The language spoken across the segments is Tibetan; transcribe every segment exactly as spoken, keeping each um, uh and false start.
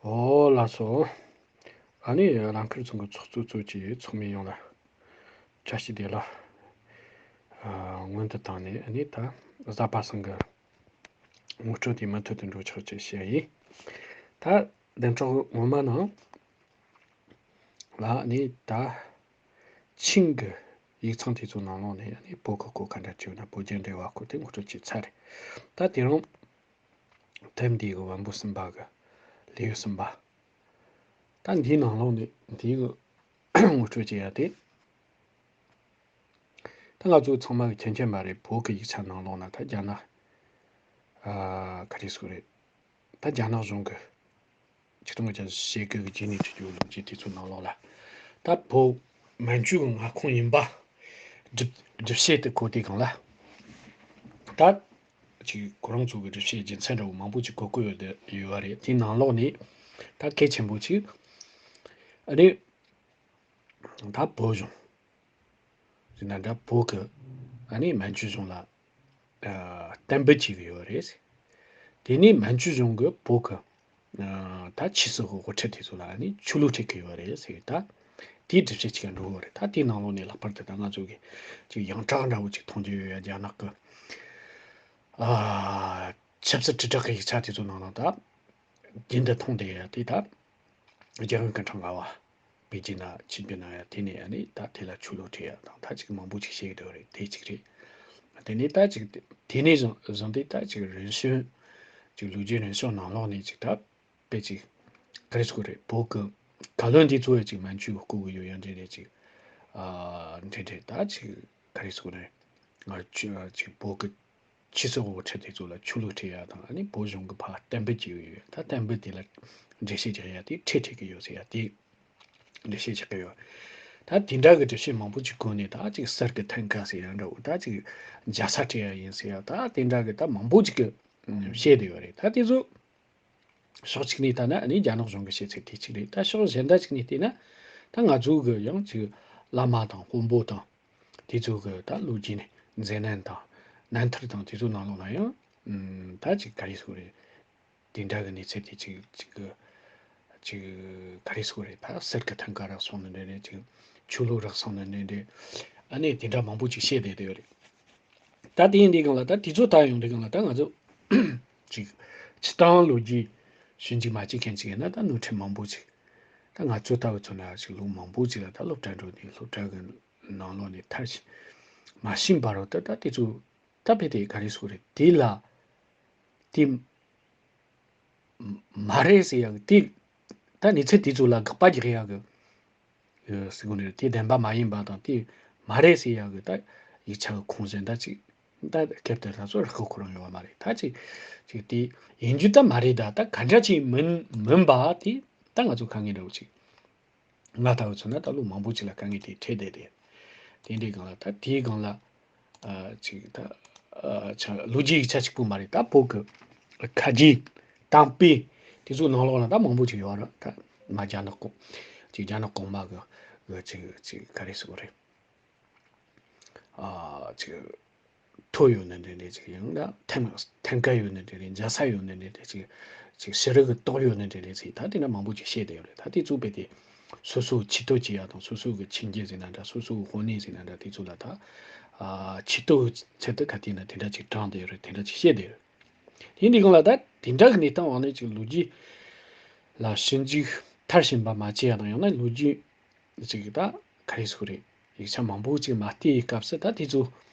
ཨོ་ལགས་སོ། ཨ་ནི་རང་ཁུལ་ཚོགས་འགོ་ཚོགས་གཙོ་གཙོས་ཀྱི་ཚོགས་མི་ཡོངས་ལ་བཀྲ་ཤིས་བདེ་ལེགས། ཨ། སྔོན་དུ་བཏང་ནས་ཨ་ནི་ད་གཟའ་པ་སངས་གི་ངོ་སྤྲོད་དེ་མུ་མཐུད་དུ་འགྲོ་ཆོག་ཅེས་བཤད་ཡིན། ད་བདེན་ཆོག་ངོ་མ་ནང་ལ་ཨ་ནི་ད་ཆིང་གི་ཡིག་ཚང་དེ་ཚོ་ནང་ལོགས་ནས་ཨ་ནི་བོད་གི་གོ་ག་འདྲ་བྱས་ཡོད་ན་བོད་རྒྱ་འབྲེལ་བ་སྐོར་དེ་ངོ་སྤྲོད་བྱས་ཚར་རེད། ད་དེ་རིང་དེབ་འདིའི་གི་བམ་པོད་གསུམ་པ་གི་ལེའུ་གསུམ་པ། ད་འདིའི་ནང་ལོགས་ནས་འདིའི་གི་ངོ་སྤྲོད་བྱེད་ཡ་དེ། ད་ང་ཚོ་ཚང་མ་གི་མཁྱེན་མཁྱེན་པ་རེད། བོད་ཀྱི་ཡིག་ཆ་ནང་ལོགས་ན་ད་རྒྱ་ནག་ཨ། ག་རེ་ཟེར་རེད། ད་རྒྱ་ནག་གཞུང་གི་ཆིག་སྟོང་དགུ་བརྒྱ་ཞེ་དགུ་གི་རྗེས་ནས་བྲིས་རྒྱུ་ལོ་རྒྱུས་དེ་ཚོ་ནང་ལོགས་ལ། ད་བོད་མན་ཇུ་གི་མངའ་ཁོངས་ཡིན་པ་སྒྲུབ་སྒྲུབ་བྱེད་དུ་གོ་དེ་སྒང་ལ། ད་ཅིག་ཁོ་རང་ཚོ་གི་སྒྲུབ་བྱེད་རྒྱུ་མཚན་འདྲ་བོ་མང་པོ་ཅིག་གོ་གི་ཡོད་དེ་ཡོད་པ་རེད། དེའི་ནང་ལོགས་ནས་ད་གལ་ཆེན་པོ་ཅིག་ཨ་ནི་ད་བོད་གཞུང་ཟེར་ན་འདྲ་བོད་ཀྱི་ཨ་ནི་མན་ཇུ་གཞུང་ལ་ཨ། གཏན་འབེབས་བྱེད་ཀྱི་ཡོད་རེད། དེ་ནས་མན་ཇུ་གཞུང་གིས་བོད་ཀྱི་ཨ། ད་ཕྱི་སྲིད་དབུ་ཁྲིད་དེ་ཚོ་ལ་ཨ་ནི་ཆོས་ལུགས་སྤྲད་ཀྱི་ཡོད་རེད་ཟེར། ད་དེའི་སྒྲུབ་བྱེད་ཅིག་འགྲོ་གི་རེད། ད་དེའི་ནང་ལོགས་ནས་ལྷག་པར་དུ་ད་ང་ཚོ་གི་ཅིག་ཡོངས་གྲགས་འདྲ་བོ་ཅིག་མཐོང་རྒྱུ་ཡོད་ཡ། རྒྱ་ནག་གི་ཨ། ཆབ་སྲིད་དྲིལ་བསྒྲགས་ཀྱི་ཡིག་ཆ་དེ་ཚོ་ནང་ལ་ད་རྒྱུན་དུ་མཐོང་བསྡད་ཡ་དེ་ད་རྒྱལ་ཡོངས་སྐད་འཕྲིན་ཁང་བ། པེ་ཅིན་ན་ཆིབས་བསྒྱུར་གནང་ཡ་དེ་ནས་ཨ་ནི་ད་དེ་ལ་ཆོས་ལུགས་ཁྲིད་ཡ་དང་ད་ཅིག་མང་པོ་ཅིག་བཤད་ཀྱི་འདུག་རེད། དེ་གཅིག་རེད། དེ་ནས་ད་ཅིག་དེ་ནས་བཟུང་བཟུང་སྟེ་ད་ཅིག་རིམ་བྱོན་ཅིག་ལོ་རྒྱུས་རིམ་བྱོན་ནང་ལོགས་ནས་ཅིག་ད་དཔེ་ཅིག་ག་རེ་ཟེར་དགོས་རེད། བོད་ཀྱི་བཀའ་བློན་འདི་ཚོ་ཡ་ཅིག་མན་ཇུ་བསྐོ་གི་ཡོད་ཡ་འདྲ་རེད། ཅིག་ཨ་འདྲ་འདྲ་ད་ཅིག་ག་རེ་ཟེར་དགོས་རེད། ང་ཅིག་བོད་ཀྱི་ཆོས་སྲིད་དབུ་ཁྲིད་དེ་ཚོ་ལ་ཆོས་ལུགས་ཁྲིད་ཡ་དང་ཨ་ནི་བོད་གཞུང་གི་ཕར་གཏན་འབེབས་བྱས་ཡོད། ད་གཏན་འབེབས་དེ་ལ་འགྲེལ་བཤད་རྒྱག་ཡ་དེ་ཁྲིད་ཁྲིད་ཀྱི་ཡོད་ཟེར་ཡ་དེ་འགྲེལ་བཤད་རྒྱག་གི་ཡོད། ད་དེ་འདྲ་གི་འགྲེལ་བཤད་མང་པོ་ཅིག་བཀོད་ནས་ད་ཅིག་གསེར་གྱི་ཐང་ཀ་ཟེར་ཡ་འདྲ་བོ། ད་ཅིག་རྒྱལ་ས་ཁྲིད་ཡ་ཡིན་ཟེར་ཡ། ད་དེ་འདྲ་གི་ད་མང་པོ་ཅིག་གི་བཤད་བསྡད་ཡོད་རེད། ད་དེ་ཚོ་ཕྱོགས་གཅིག་ནས་ལྟ་ན་ཨ་ནི་རྒྱ་ནག་གཞུང་གི་བཤད་ཚུལ་དེ་གཅིག་རེད། ད་ཕྱོགས་གཞན་དག་ཅིག་ནས་བལྟས་ན་ད་ང་ཚོ་གི་ཡང་ཅིག་བླ་མ་དང་དཔོན་པོ་དང་དེ་ཚོ་གི་ད་ལོ་རྒྱུས་ནས་མཛད་རྣམ་དང་རྣམ་ཐར་དང་དེ་ཚོ་ནང་ལོགས་ན་ཡང་ཨུམ། ད་ཅིག་ག་རེ་ཟེར་དགོས་རེད། དེ་འདྲ་གི་གནས་ཚུལ་དེ་ཅིག་ཅིག་གི་ཅིག་ག་རེ་ཟེར་དགོས་རེད། ད་གསེར་གྱི་ཐང་ཀ་རག་སོང་ནི་འདྲ་རེད། ཅིག་ཆོས་ལུགས་རག་སོང་ནི་འདྲ་རེད། ཨ་ནི་དེ་འདྲ་མང་པོ་ཅིག་བཤད་བསྡད་བསྡད་ཡོད་རེད། ད་དེ་ཡིན་དུས་སྒང་ལ་ད་དེ་ཚོ་ལྟ་ཡོང་དུས་སྒང་ལ་ད་ང་ཚོ་ཅིག་སྤྱིར་བཏང་ལོ་རྒྱུས་ཞིབ་འཇུག་མ་བྱེད་མཁན་ཅིག་ཡིན་ན་ད་ནོར་འཁྲུལ་མང་པོ་ཅིག་ད་ང་ཚོ་ལྟ་བུ་ཚོ་ན་ཅིག་ལོ་མང་པོ་ཅིག་ལ་ད་སློབ་གྲྭ་འགྲོ་དུས་སློབ་གྲྭ་གི་ནང་ལོགས་ནས་མཐར་ཕྱིན་མ་ཕྱིན་བར་དུ་ད་ད་དེ་ཚོ་ད་དཔེ་དེ་ག་རེ་ཟེར་དགོས་རེད། དེ་ལ་དེ་མ་རེད་ཟེར་ཡག་གི་དེ་ད་གནས་ཚུལ་དེ་ཚོ་ལ་དགག་པ་རྒྱག་ཡག་གི་ཟེར་དགོས་ནི་རེད། དེ་བདེན་པ་མ་ཡིན་པ་དང་དེ་མ་རེད་ཟེར་ཡག་གི་ད་ཡིག་ཆ་གི་ཁུངས་གཞན་ད་ཅིག་ད་སྐབས་དེར་ད་ཚོ་རག་གི་ཁོ་རང་ཡོད་པ་མ་རེད། ད་ཅིག་ཅིག་དེ་ཡིན་རྒྱུ་ད་མ་རེད། ད་ད་ག་འདྲ་ཅིག་མིན་མིན་པ་དེ་ད་ང་ཚོ་དཀའ་ངལ་འདྲ་བོ་ཅིག་ང་ལྟ་བུ་ཚོ་ན་ད་ལོ་མང་པོ་ཅིག་ལ་དཀའ་ངལ་དེ་འཕྲད་བསྡད་དེ། དེ་འདྲའི་སྒང་ལ་ད་དེའི་སྒང་ལ་ཨ་ཅིག་ད་ཨ་ཆ་ལོ་རྒྱུས་ཡིག་ཆ་གཅིག་པུ་མ་རེད། ད་བོད་ཀྱི་ཁ་རྗེ་གཏམ་དཔེ་དེ་ཚོ་ནང་ལོགས་ལ་ད་མང་པོ་ཅིག་ཡོད་རེད། ད་ང་རྒྱ་ནག་གོང་ཅིག་རྒྱ་ནག་གོང་མ་གི་གི་ཅིག་ཅིག་ག་རེ་ཟེར་དགོས་རེད། ཨ་ཅིག་ཐོ་ཡོད་ནི་འདྲ་འདྲ་ཅིག་ཡང་ན་ཐང་ཐང་ཀ་ཡོད་ནི་འདྲ་འདྲ། རྒྱལ་ས་ཡོད་ནི་འདྲ་འདྲ་ཅིག་ཅིག་ཕྱི་རོལ་གྱི་རྟོགས་ཡོད་ནི་འདྲ་འདྲ་ཅིག་ད་དེ་འདྲ་མང་པོ་ཅིག་བཤད་བསྡད་ཡོད་རེད། ད་དེ་ཚོ་དཔེ་དེ་སོ་སོ་ཆེ་བསྟོད་བྱེད་ཡ་དང་སོ་སོ་གི་ཆིངས་ཡིག་ཟེར་ན་འདྲ་སོ་སོ་གི་དཔོན་གནས་ཟེར་ན་འདྲ་དེ་ཚོ་ལ་ད་ཨ་ཆེ་བསྟོད་ཚད་དུ་ག་དེ་ན་དེ་འདྲ་ཅིག་དྲངས་བསྡད་ཡོད་རེད། དེ་འདྲ་ཅིག་བཤད་བསྡད་ཡོད་རེད། དེ་འདྲའི་སྒང་ལ་ད་དེ་འདྲ་གི་གནས་སྟངས་འོག་ནས་ཅིག་ལོ་རྒྱུས་ལ་ཞིབ་འཇུག་མཐར་ཕྱིན་པ་མ་བྱས་ཡ་དང་ཡང་ན་ལོ་རྒྱུས་ཅིག་ད་ག་རེ་ཟེར་དགོས་རེད། ཡིག་ཆ་མང་པོ་ཅིག་མ་བལྟས་པའི་སྐབས་སུ་ད་དེ་ཚོ་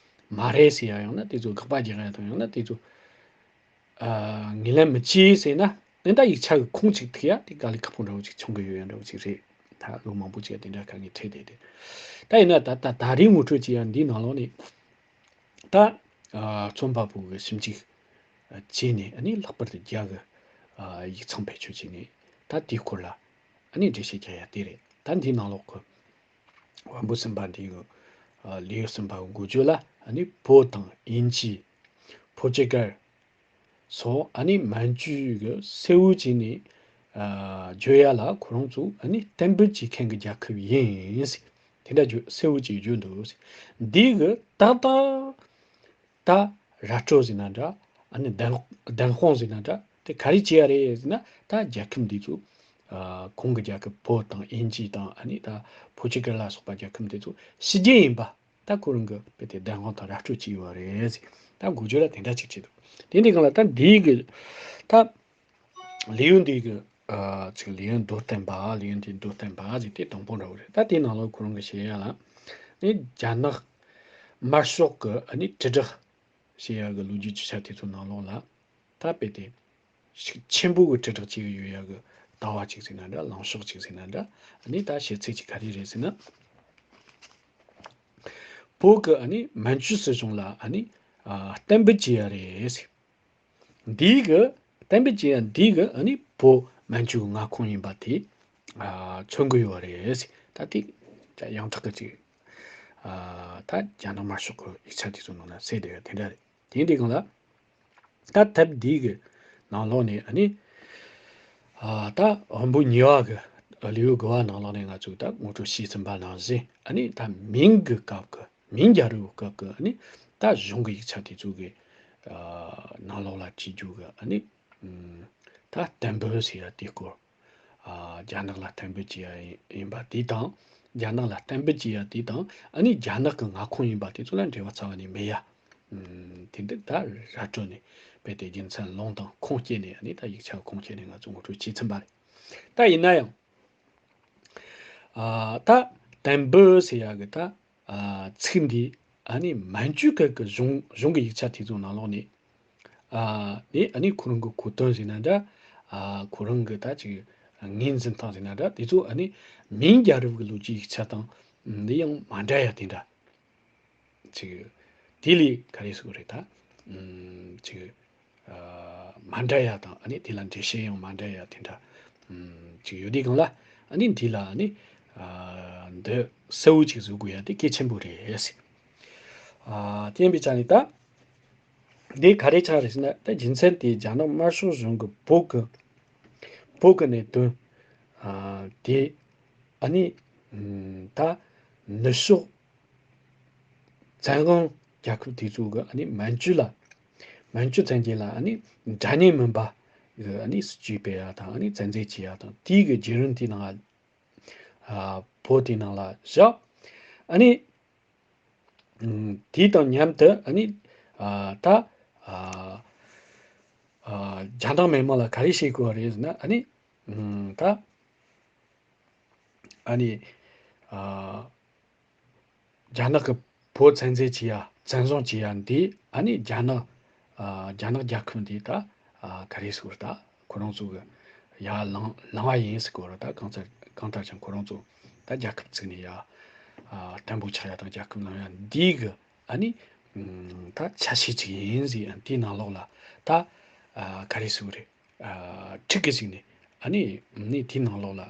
མ་རེད་ཟེར་ཡ་ཡང་ན་དེ་ཚོ་དགག་པ་རྒྱག་ཡ་དང་ཡང་ན་དེ་ཚོ་ཨ་ངོས་ལེན་མི་བྱེད་ཟེར་ན་ནི་ད་ཡིག་ཆ་གི་ཁུངས་ཅིག་ཐུག་ཡ་དེ་དཀའ་ལས་ཁག་པོ་འདྲ་བོ་ཅིག་བྱུང་གི་ཡོད་ཡ་འདྲ་བོ་ཅིག་རེད། ད་ལོ་མང་པོ་ཅིག་དེ་འདྲ་དཀའ་ངལ་འཕྲད་བསྡད་དེ། ད་ཡིན་ན་ད་ད་ད་རེས་ངོ་སྤྲོད་བྱེད་ཡ་འདིའི་ནང་ལོགས་ནས་ད་ཨ་རྩོམ་པ་པོ་གི་ཞིབ་འཇུག་བྱས་ནས་ཨ་ནི་ལྷག་པར་དུ་རྒྱ་གི་ཨ་ཡིག་ཚང་བེད་སྤྱོད་བྱས་ནས་ད་དེའི་སྐོར་ལ་ཨ་ནི་འགྲེལ་བཤད་རྒྱག་ཡ་དེ་རེད། ད་འདིའི་ནང་ལོགས་ཀྱི་བམ་པོད་གསུམ་པ་འདི་གི་ཨ་ལེའུ་གསུམ་པ་གི་འགོ་བརྗོད་ལ་ཨ་ནི་བོད་དང་དབྱིན་ཇི། ཕོ་ཅི་ཀལ་སོགས་ཨ་ནི་མན་ཇུ་གི་གསལ་བོ་བྱས་ནས་ཨ་བརྗོད་ཡ་ལ་ཁོ་རང་ཚོ་ཨ་ནི་གཏན་འབེབས་བྱེད་མཁན་གྱི་རྒྱལ་ཁབ་ཡིན་ཟེར། དེ་འདྲ་བརྗོད་གསལ་བོ་བྱས་བརྗོད་འདུག་ཟེར། འདི་གི་ཏག་ཏག་ད་ར་སྤྲོད་ཟེར་ན་འདྲ། ཨ་ནི་བདེན་བདེན་དཔང་ཟེར་ན་འདྲ། དེ་ག་རེ་བྱས་ཡ་རེད་ཟེར་ན་ད་རྒྱལ་ཁབ་འདི་ཚོ་ ཨ་གོང་གི་རྒྱལ་ཁབ་བོད་དང་དབྱིན་ཇི་དང་ཨ་ནི་ད་པོར་ཅུ་གལ་ལ་སོགས་པ་རྒྱལ་ཁབ་འདི་ཚོ་ཕྱི་རྒྱལ་ཡིན་པ་ད་ཁོ་རང་གི་དཔེ་དེ་བདེན་དཔང་དང་ར་སྤྲོད་བྱས་ཡོད་རེད་ཟེར། ད་འགོ་བརྗོད་ལ་དེ་འདྲ་ཅིག་བྱས་འདུག་དེ་འདི་གང་ལ་ད་འདིའི་གི་ད་ལེའུ་འདིའི་གི་ཨ་ཅིག་ལེའུ་མདོར་བསྟན་པ། ལེའུ་འདིའི་མདོར་བསྟན་པ་ཟེར་དེ་དང་པོ་འདྲ་བོ་རེད། ད་དེའི་ནང་ལོགས་ཁོ་རང་གི་བཤད་ཡ་ལ་ནི་རྒྱ་ནག་དམར་ཤོག་གི་ཨ་ནི་དྲིལ་བསྒྲགས་བྱེད་ཡ་གི་ལོ་རྒྱུས་ཀྱི་ཆ་དེ་ཚོ་ནང་ལོགས་ལ་ད་དཔེ་དེ་ཤུགས་ཆེན་པོ་གི་དྲིལ་བསྒྲགས་བྱེད་ཀྱི་ཡོད་ཡ་གི་ལྟ་བ་ཅིག་ཟེར་ན་འདྲ། ལངས་ཕྱོགས་ཅིག་ཟེར་ན་འདྲ། ཨ་ནི་ད་བཤད་ཚུལ་ཅིག་ག་རེ་རེད་ཟེར་ན། བོད་ཀྱི་ཨ་ནི་མན་ཇུ་སྲིད་གཞུང་ལ་ཨ་ནི་ཨ་གཏན་འབེབས་བྱེད་ཡ་རེད་ཟེར། འདིའི་གི་གཏན་འབེབས་བྱེད་ཡ་འདིའི་གི་ཨ་ནི་བོད་མན་ཇུའི་མངའ་ཁོངས་ཡིན་པ་དེ་ཨ་མཚོན་གི་ཡོད་རེད་ཟེར། ད་དེ་ཡང་དག་གི་ཅིག་ཨ་ད་རྒྱ་ནག་དམར་ཤོག་གི་ཡིག་ཆ་དེ་ཚོ་ནང་ལ་གསལ་བསྡད་ཡོད་དེ་འདྲ་རེད། དེ་འདི་གང་ལ། ད་ཐབས་འདི་གི་ནང་ལོགས་ནས་ཨ་ནི། ཨ་ད་དབང་པོ་གཉིས་པ་གི་ལེའུ་དགུ་པ་ནང་ལོགས་ནས་ང་ཚོས་ད་ངོ་སྤྲོད་བྱས་ཟིན་པ་ནང་བཞིན་ཨ་ནི་ད་མིང་གི་སྐབས་ཀྱི་མིང་རྒྱལ་རབས་ཀྱི་སྐབས་ཀྱི་ཨ་ནི་ད་གཞུང་གི་ཡིག་ཆ་དེ་ཚོ་གི་ཨ་ནང་ལོགས་ལ་བྲིས་རྒྱུ་གི་ཨ་ནི་ད་གཏན་འབེབས་ཟེར་ཡ་དེ་སྐོར། ཨ་རྒྱ་ནག་ལ་གཏན་འབེབས་བྱས་ཡ་ཡིན་པ་དེ་དང་། རྒྱ་ནག་ལ་གཏན་འབེབས་བྱས་ཡ་དེ་དང་། ཨ་ནི་རྒྱ་ནག་གི་མངའ་ཁོངས་ཡིན་པ་དེ་ཚོ་ལ་འབྲེལ་བ་རྩ་བ་ནས་མེད་ཡ། ཨུམ། དེ་འདི་ད་ར་སྤྲོད་ནས་རྦད་དེ་རྒྱུ་མཚན་ལུང་དང་ཁུངས་སྐྱེལ་ནས་ཨ་ནི་ད་ཡིག་ཆ་ཁུངས་སྐྱེལ་ནས་ང་ཚོ་ངོ་སྤྲོད་བྱས་ཚུན་པ་རེད། ད་ཡིན་ན་ཡང་། ཨ་ད་གཏན་འབེབས་ཟེར་ཡ་གི་ད་ཨ་ཚིག་འདི་ཨ་ནི་མན་ཇུ་སྐད་ཀྱི་གཞུང་གཞུང་གི་ཡིག་ཆ་དེ་ཚོ་ནང་ལོགས་ནས། ཨ་ནི་ཨ་ནི་ཁོ་རང་གི་གོ་དོན་ཟེར་ན་འདྲ། ཨ་ཁོ་རང་གི་ད་ཅིག་ངོས་འཛིན་སྟངས་ཟེར་ན་འདྲ། དེ་ཚོ་ཨ་ནི་མིང་རྒྱལ་རབས་ཀྱི་ལོ་རྒྱུས་ཡིག་ཆ་དང་འདི་ཡང་མ་འདྲ་ཡ་དེ་འདྲ། ཅིག་དེ་ལས་ག་རེ་ཟེར་དགོས་རེད་ད། ཨུམ། ཅིག་ཨ་མ་འདྲ་ཡ་དང་ཨ་ནི་དེ་ལ་འགྲེལ་བཤད་ཡང་མ་འདྲ་ཡ་དེ་འདྲ། ཨུམ། ཅིག་ཡོད་དེ་གང་ལ་ཨ་ནི་འདི་ལ་ཨ་ནི་ཨ་འདི་གསལ་བོ་ཅིག་བཟོ་དགོས་ཡ་དེ་གལ་ཆེན་པོ་རེད། ཨ་དེ་ཡིན་པའི་ཆ་ནས་ད། འདི་ག་རེ་ཆགས་རེད་ཟེར་ན། ད་རྒྱུ་མཚན་དེ་རྒྱ་ནག་དམར་ཤོག་གཞུང་གི་བོད་ཀྱི་བོད་ཀྱི་གནད་དོན་ཨ་དེ་ཨ་ནི་ཨུམ། ད་ནུབ་ཕྱོགས་བཙན་དབང་རྒྱལ་ཁབ་དེ་ཚོ་གི་ཨ་ནི་མན་ཇུ་ལ་མན་ཇུ་བཙན་རྒྱལ་ལ་ཨ་ནི་འདྲ་མཉམ་མིན་པ་གི་ཨ་ནི་སྲིད་ཇུས་སྤེལ་ཡ་དང་ཨ་ནི་བཙན་འཛུལ་བྱེད་ཡ་དང་དེའི་གི་བརྒྱུད་རིམ་དེའི་ནང་ཨ་བོད་དེའི་ནང་ལ་བཞག་ཨ་ནི། ཨུམ། དེ་དང་མཉམ་དུ་ཨ་ནི་ཨ་ད་ཨ་ཨ་རྒྱ་ནག་མི་མང་ལ་ག་རེ་བཤད་དགོས་པ་རེད་ཟེར་ན། ཨ་ནི་ཨུམ། ད་ཨ་ནི་ཨ་རྒྱ་ནག་གི་བོད་བཙན་འཛུལ་བྱེད་ཡ་བཙན་བཟུང་བྱེད་ཡ་འདི་ཨ་ནི་རྒྱ་ནག་ཨ་རྒྱ་ནག་རྒྱལ་ཁབ་འདི་ད་ཨ་ག་རེ་ཟེར་ད་ཁོ་རང་ཚོ་གི་ཡར་ལངས་ལངས་པ་ཡིན་ཟེར་གོ་ར། ད་གང་ལྟར་གང་ལྟར་ཀྱང་ཁོ་རང་ཚོ་ད་རྒྱལ་ཁབ་བཙུགས་ནས་ཡ་ཨ་བརྟན་པོ་ཆགས་ཡ་དང་རྒྱལ་ཁབ་ལངས་ཡ་འདི་གི་ཨ་ནི་ཨུམ། ད་ཆ་ཤས་ཅིག་ཡིན་ཟེར། ཨ་དེའི་ནང་ལོགས་ལ་ད་ཨ་ག་རེ་ཟེར་དགོས་རེད། ཨ་ཁྲིག་གི་ཟིག་ནས་ཨ་ནི་ནི་དེའི་ནང་ལོགས་ལ་ཨ་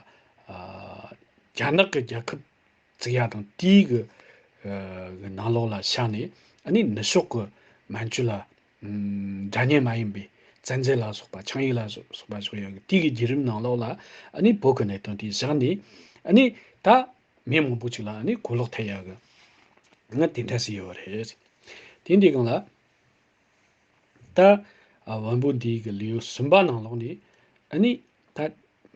རྒྱ་ནག་གི་རྒྱལ་ཁབ་བཙུགས་ཡ་དང་དེའི་གི་ཨ་གི་ནང་ལོགས་ལ་བཞག་ནས་ཨ་ནི་ནུབ་ཕྱོགས་གི་མན་ཇུ་ལ་ཨམ་འདྲ་མཉམ་མ་ཡིན་པའི་བཙན་འཛུལ་ལ་སོགས་པ་ཆིངས་ཡིག་ལ་སོགས་པ་བཞག་ཡ་གི་དེའི་གི་བརྒྱུད་རིམ་ནང་ལོགས་ལ་ཨ་ནི་བོད་གི་གནད་དོན་དེ་བཞག་ནས་ཨ་ནི་ད་མི་མང་པོ་ཅིག་ལ་ཨ་ནི་གོ་ལོག་ཐེབས་ཡ་གི་ང་དེ་འདྲ་ཟིག་ཡོད་རེད། དེ་འདི་གང་ལ། ད་ཨ་བོན་པོ་འདིའི་གི་ལེའུ་གསུམ་པ་ནང་ལོགས་ནས་ཨ་ནི་ད་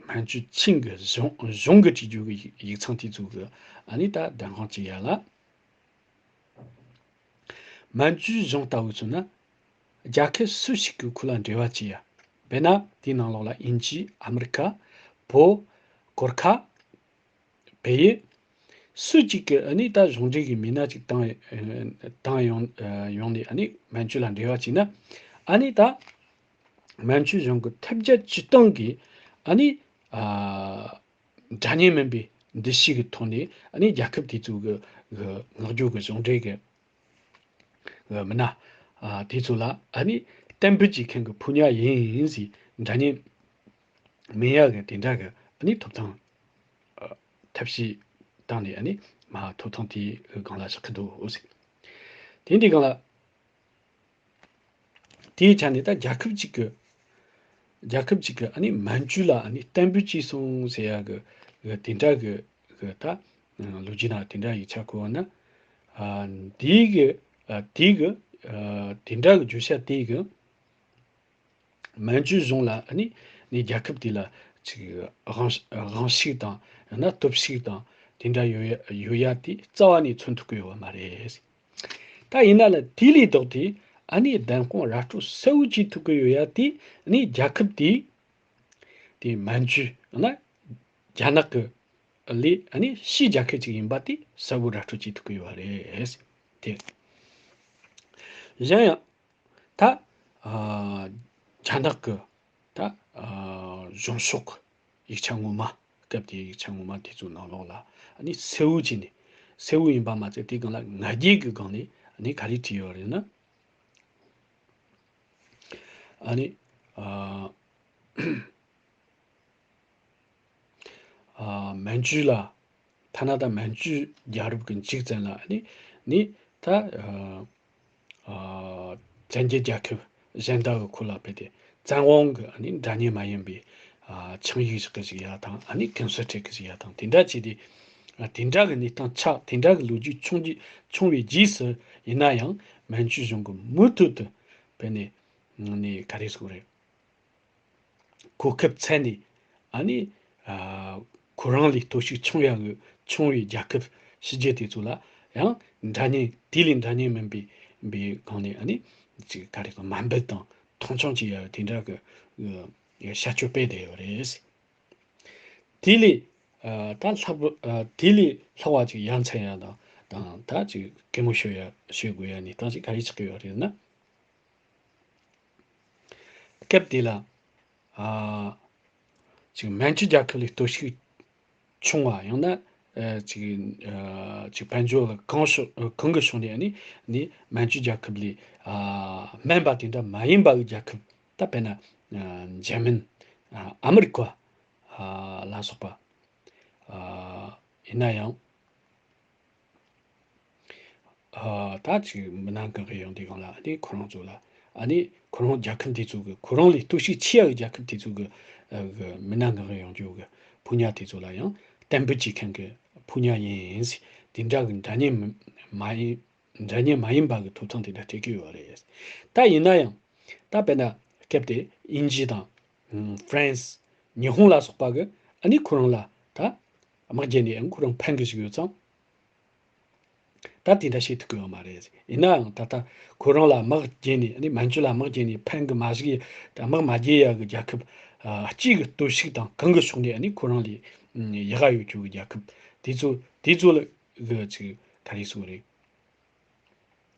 མན་ཇུ་ཆིང་གི་གཞུང་གཞུང་གི་བྲིས་རྒྱུ་གི་ཡིག་ཡིག་ཚང་དེ་ཚོ་གི་ཨ་ནི་ད་བདེན་དཔང་བྱེད་ཡ་ལ། མན་ཇུ་གཞུང་ལྟ་བུ་ཚོ་ན་རྒྱལ་ཁབ་སུ་ཞིག་གི་ཁུལ་ལ་འབྲེལ་བ་བྱེད་ཡ། དཔེར་ན་དེའི་ནང་ལོགས་ལ་དབྱིན་ཇི། ཨ་མི་རི་ཀ། བོད། གོར་ཁ། བལ་ཡུལ། སུ་གཅིག་གིས་ཨ་ནི་ད་གཞུང་འབྲེལ་གྱི་མི་སྣ་གཅིག་བཏང་བཏང་ཡོང་ཡོང་ནས་ཨ་ནི་མན་ཇུ་ལ་འབྲེལ་བ་བྱས་ན། ཨ་ནི་ད་མན་ཇུ་གཞུང་གི་ཐབས་བརྒྱ་ཇུས་སྟོང་གིས་ཨ་ནི་ཨ་འདྲ་མཉམ་མིན་པའི་འདུ་ཤེས་ཀྱི་ཐོག་ནས་ཨ་ནི་རྒྱལ་ཁབ་དེ་ཚོ་གི་གི་མངགས་བཅོལ་གྱི་གཞུང་འབྲེལ་གྱི་མི་སྣ་ཨ་དེ་ཚོ་ལ་ཨ་ནི་གཏན་འབེབས་བྱེད་མཁན་གྱི་ཕོ་ཉ་ཡིན་ཟེར། འདྲ་མཉམ་མིན་ཡག་གི་དེ་འདྲ་གི་ཨ་ནི་ཐོབ་ཐང་ཨ་ཐབས་ཤེས་བཏང་ནས་ཨ་ནི་མ་ཐོབ་ཐང་དེ་སྒང་ལ་བཞག་གི་འདུག་ཟེར། དེ་འདི་སྒང་ལ་དེའི་ཆ་ནས་ད་རྒྱལ་ཁབ་ཅིག་གི་རྒྱལ་ཁབ་ཅིག་གི་ཨ་ནི་མན་ཇུ་ལ་ཨ་ནི་གཏན་འབེབས་བྱས་སོང་ཟེར་ཡག་གི་གི་དེ་འདྲ་གི་གི་ད་ལོ་རྒྱུས་ནང་དེ་འདྲ་ཡིག་ཆ་གོ་བ་ན། ཨ་དེའི་གི་ཨ་དེའི་གི་ཨ་དེ་འདྲ་གི་བརྗོད་བྱ་དེའི་གི་མན་ཇུ་གཞུང་ལ་ཨ་ནི་ ནས་རྒྱལ་ཁབ་དེ་ལ་ཅིག་དབང་དབང་ཤུགས་དང་ཡང་ན་སྟོབས་ཤུགས་དང་དེ་འདྲ་ཡོད་ཡ་ཡོད་ཡ་དེ་རྩ་བ་ནས་མཚོན་ཐུབ་ཀྱི་ཡོད་པ་མ་རེད། ད་ཡིན་ན་ལ་དེ་ལས་ལྡོག་སྟེ་ཨ་ནི་བདེན་དཔང་ར་སྤྲོད་གསལ་བོ་བྱེད་ཐུབ་ཀྱི་ཡོད་ཡ་དེ་ཨ་ནི་རྒྱལ་ཁབ་དེ་དེ་མན་ཇུ་ཡང་ན་རྒྱ་ནག་གི་ལས་ཨ་ནི་ཕྱིའི་རྒྱལ་ཁབ་ཅིག་ཡིན་པ་དེ་གསལ་བོ་ར་སྤྲོད་བྱེད་ཐུབ་ཀྱི་ཡོད་པ་རེད། དེ་གཞན་ཡང་ད་ཨ་རྒྱ་ནག་གི་ད་ཨ་གཞུང་ཕྱོགས་ཡིག་ཆ་ངོ་མ། སྐབས་དེའི་ཡིག་ཆ་ངོ་མ་དེ་ཚོའི་ནང་ལོགས་ལ་ཨ་ནི་གསལ་བོ་བྱས་ནས། གསལ་བོ་ཡིན་པ་མ་ཚད་དེའི་སྒང་ལ་ང་རྒྱལ་གྱི་སྒང་ནས་ཨ་ནི་ག་རེ་བྲིས་ཡོད་རེད་ན། ཨ་ནི་ཨ་ཨ་མན་ཇུ་ལ། ཐ་ན་ད་མན་ཇུ་རྒྱལ་རབས་ཀྱི་མཇུག་ཙམ་ལ་ནི་ནི་ད་ཨ་ཨ་བཙན་རྒྱལ་རྒྱལ་ཁབ་གཞན་དག་གི་ཁུལ་ལ་ཕེབས་ཏེ་བཙན་དབང་གི་ནི་འདྲ་མཉམ་མ་ཡིན་པའི་ཨ་ཆིངས་ཡིག་ཞིག་གི་ཞིག་ཡ་དང་ཨ་ནི་ཀུན་གསལ་ཁྲིག་གི་ཞིག་ཡ་དང་དེ་འདྲ་བྱས་ཏེ། ཨ་དེ་འདྲ་གི་གནས་སྟངས་ཆགས། དེ་འདྲ་གི་ལོ་རྒྱུས་བྱུང་རྒྱུ་བྱུང་བའི་རྗེས་སུ་ཡིན་ན་ཡང་མན་ཇུ་གཞུང་གི་མུ་མཐུད་དུ་ཕེབས་ནས་ནི་ག་རེ་ཟེར་དགོས་རེད། གོ་སྐབས་བཙལ་ནས་ཨ་ནི་ཨ་ཁོ་རང་ལས་སྟོབས་ཤུགས་ཆུང་ཡ་གི་ཆུང་བའི་རྒྱལ་ཁབ་ཕྱི་རྒྱལ་དེ་ཚོ་ལ་ཡང་འདྲ་མཉམ་དེ་ལས་འདྲ་མཉམ་མིན་པའི་པའི་སྒང་ནས་ཨ་ནི་ཅིག་ག་རེ་གི་དམའ་འབེབས་དང་མཐོང་ཆུང་བྱེད་ཡ་དེ་འདྲ་གི་ཨ་བྱ་སྤྱོད་སྤེལ་བསྡད་ཡོད་རེད། དེ་ལས་ཨ་ད་ལྷག་པ་ཨ་དེ་ལས་ལྷག་པ་ཅིག་ཡ་མཚན་ཡ་དང་དང་ད་ཅིག་གད་མོ་ཤོར་ཡ་ཤོར་དགོས་ཡ་གནས་སྟངས་ཅིག་ག་རེ་ཆགས་ཀྱི་ཡོད་རེད་ན། སྐབས་དེ་ལ་ཨ་ཅིག་མན་ཇུ་རྒྱལ་ཁབ་ལས་སྟོབས་ཤུགས་ཆུང་བ་ཡང་ན་ཨ་ཅིག་ཨ་ཅིག་དཔལ་འབྱོར་གང་ཕྱོགས་གང་གི་ཕྱོགས་ནས་ནི་ནི་མན་ཇུ་རྒྱལ་ཁབ་ལས་ཨ་དམན་པ་དེ་འདྲ་མ་ཡིན་པ་གི་རྒྱལ་ཁབ། ད་དཔེར་ན་ཨ་འཇར་མན་ཨ་ཨ་མི་རི་ཀ་ཨ་ལ་སོགས་པ་ཨ་ཡིན་ན་ཡང་། ཨ་ད་ཅིག་མི་སྣ་འགའ་ཤས་ཡོང་དུས་སྒང་ལ་ཨ་ནི་ཁོ་རང་ཚོ་ལ་ཨ་ནི་ཁོ་རང་རྒྱལ་ཁབ་འདི་ཚོ་གི་ཁོ་རང་ལས་སྟོབས་ཤུགས་ཆེ་ཡ་གི་རྒྱལ་ཁབ་དེ་ཚོ་གི་ཨ་གི་མི་སྣ་འགའ་ཤས་ཡོང་རྒྱུ་གི་ཕོ་ཉ་དེ་ཚོ་ལ་ཡང་གཏན་འབེབས་བྱེད་མཁན་གི་ཕོ་ཉ་ཡིན་ཟེར། དེ་འདྲ་གི་འདྲ་མཉམ་མ་ཡིན། འདྲ་མཉམ་མ་ཡིན་པ་གི་ཐོབ་ཐང་དེ་འདྲ་སྤྲད་ཀྱི་ཡོད་རེད། ད་ཡིན་ན་ཡང་ད་དཔེར་ན་སྐབས་དེ་དབྱིན་ཇི་དང་ཧྥ་རན་སི་ཉི་ཧོང་ལ་སོགས་པ་གི་ཨ་ནི་ཁོ་རང་ལ་ད་དམག་རྒྱག་ནས་ཨ་ཁོ་རང་ཕན་གི་ཞིག་ཡོད་ཙང་། ད་དེ་འདྲ་བྱེད་ཐུབ་ཀྱི་ཡོད་མ་རེད། ཡིན་ནའང་ད་ལྟ་ཁོ་རང་ལ་དམག་རྒྱག་ནས་ཨ་ནི་མན་ཇུ་ལ་དམག་རྒྱག་ནས་ཕན་གི་མ་ཞིག་ཡ། ད་དམག་མ་རྒྱག་ཡ་གི་རྒྱལ་ཁབ་ཨ་གཅིག་གི་སྟོབས་ཤུགས་དང་གང་གི་ཕྱོགས་ནས་ཨ་ནི་ཁོ་རང་ལས་ཡག་ག་ཡོད་རྒྱུ་གི་རྒྱལ་ཁབ་དེ་ཚོ་དེ་ཚོ་ལ་གི་ཅིག་ག་རེ་ཟེར་དགོས་རེད།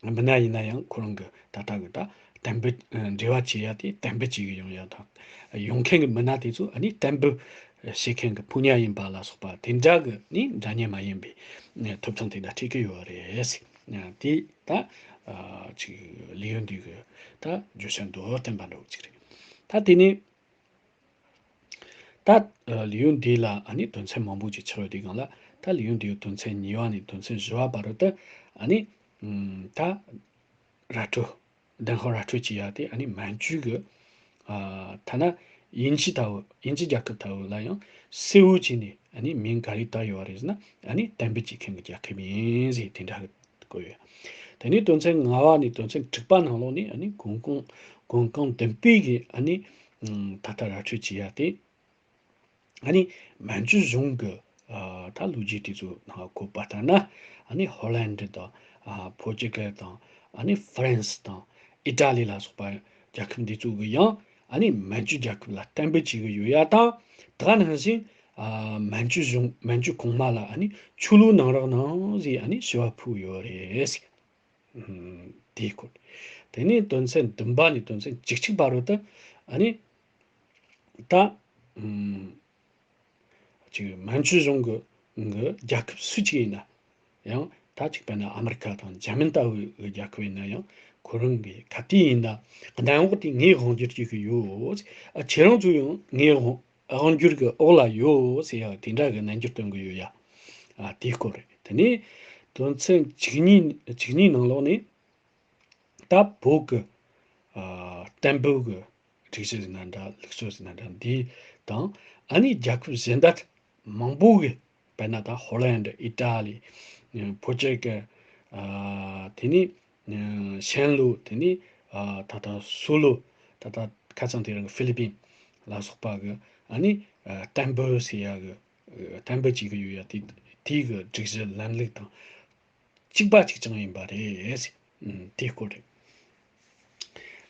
མི་སྣ་ཡིན་ན་ཡང་ཁོ་རང་གི་ད་ལྟ་གི་ད་གཏན་འབེབས་འབྲེལ་བ་བྱེད་ཡ་དེ་གཏན་འབེབས་བྱེད་གི་ཡོང་ཡ་དང་། ཡོང་མཁན་གི་མི་སྣ་དེ་ཚོ་ཨ་ནི་གཏན་འབེབས་བྱེད་མཁན་གི་ཕོ་ཉ་ཡིན་པ་ལ་སོགས་པ་དེ་འདྲ་གི་ནི་འདྲ་མཉམ་མ་ཡིན་པའི་ཐོབ་ཐང་དེ་འདྲ་སྤྲད་ཀྱི་ཡོད་རེད། དེ་ད་ཅིག་ལེའུ་འདི་གི་ད་བརྗོད་བྱ་མདོར་བསྟན་པ་འདྲ་བོ་ཅིག་རེད། ད་དེ་ནི། ད་ལེའུ་འདི་ལ་ཨ་ནི་དོན་ཚན་མང་པོ་ཅིག་ཆགས་ཡོད་དུས་སྒང་ལ། ད་ལེའུ་འདིའི་དོན་ཚན་གཉིས་པ་ནས་དོན་ཚན་བཞི་པ་བར་དུ་ཨ་ནི་ད་ར་སྤྲོད་བདེན་དཔང་ར་སྤྲོད་བྱེད་ཡ་དེ་ཨ་ནི་མན་ཇུ་གི་ཐ་ན་དབྱིན་ཇི་ལྟ་བུ་དབྱིན་ཇི་རྒྱལ་ཁབ་ལྟ་བུ་ལ་ཡང་གསལ་བོ་བྱས་ནས་ཨ་ནི་མིང་ག་རེ་བཏགས་ཡོད་རེད་ཟེར་ན་ཨ་ནི་གཏན་འབེབས་བྱེད་མཁན་གྱི་རྒྱལ་ཁབ་ཡིན་ཟེར་དེ་འདྲ་བཀོད་ཡོད། དེ་ནས་དོན་ཚན་ལྔ་པ་ནས་དོན་ཚན་དྲུག་པ་ནང་ལོགས་ནས་ཨ་ནི་གོང་གོང་གོང་གོང་བདུན་པའི་གི་ཨ་ནི་ད་ལྟ་ར་སྤྲོད་བྱེད་ཡ་དེ་ཨ་ནི་མན་ཇུ་གཞུང་གི་ད་ལོ་རྒྱུས་དེ་ཚོ་ནང་བཀོད་པ་ལྟར་ན་ཨ་ནི་ཧོ་ལན་ཌི་དང་ཕོར་ཅུ་གལ་དང་ཨ་ནི་ཧྥ་རན་སི་དང་ཨི་ཏྲ་ལི་ལ་སོགས་པ་རྒྱལ་ཁབ་འདི་ཚོ་གི་ཡང་ཨ་ནི་མན་ཇུ་རྒྱལ་ཁབ་ལ་གཏན་འབེབས་བྱེད་ཀྱི་ཡོད་ཡ་དང་། དེ་ག་ནང་བཞིན་ཨ་མན་ཇུ་གཞུང་མན་ཇུ་གོང་མ་ལ་ཨ་ནི་ཆོས་ལུགས་གནང་རོགས་གནང་ཟེར་ཨ་ནི་ཞུ་བ་ཕུལ་ཡོད་རེད། ཨུམ། དེའི་སྐོར། དེ་ནས་དོན་ཚན་བདུན་པ་ནས་དོན་ཚན་བཅུ་གཅིག་བར་དུ་ཨ་ནི་ད་ཨུམ། ཅིག་མན་ཇུ་གཞུང་གི་གི་རྒྱལ་ཁབ་སུ་གཅིག་ཡིན་ན་ཡང་། ད་ཅིག་དཔེར་ན་ཨ་མི་རི་ཀ་དང་འཇར་མན་ལྟ་བུའི་རྒྱལ་ཁབ་ཡིན་ན་ཡང་ཁོ་རང་གི་ག་དུས་ཡིན་ན་གནམ་འོག་དེ་ངས་དབང་བསྒྱུར་བྱེད་ཀྱི་ཡོད། ཨ་ཁྱེད་རང་ཚོ་ཡང་ངའི་དབང་དབང་བསྒྱུར་གྱི་འོག་ལ་ཡོད་ཟེར་ཡ་དེ་འདྲ་གི་རྣམ་འགྱུར་སྟོན་གྱི་ཡོད་ཡ། ཨ་དེའི་སྐོར་རེད། དེ་ནས་དོན་ཚན་བཅུ་གཉིས་བཅུ་གཉིས་ནང་ལོགས་ནས་ད་བོད་ཀྱི་ཨ་བསྟན་འབུལ་གྱི་སྒྲིག་གཞི་ཟེར་ན་འདྲ་ལུགས་སྲོལ་ཟེར་ན་འདྲ་འདི་དང་ཨ་ནི་རྒྱལ་ཁབ་གཞན་དག་མང་པོ་གི་དཔེར་ན་ད་ཧོ་ལན་ཌི་ཨི་ཏྲ་ལི་ཕོར་ཅུ་གལ་ཨ་དེ་ནས་ཨ་ཤན་ལུའུ། དེ་ནས་ཨ་ད་ལྟ་སུ་ལུ། ད་ལྟ་ཁ་སང་དེ་རིང་ཧྥི་ལི་པིན། ལ་སོགས་པ་གི་ཨ་ནི་ཨ་བསྟན་འབུལ་ཟེར་ཡ་གི་ཨ་བསྟན་འབུལ་བྱེད་གི་ཡོད་ཡ་དེ་དེའི་གི་སྒྲིག་གཞི་ལམ་ལུགས་དང་གཅིག་པ་གཅིག་རྐྱང་ཡིན་པ་རེད། ཨུམ། དེའི་སྐོར་རེད།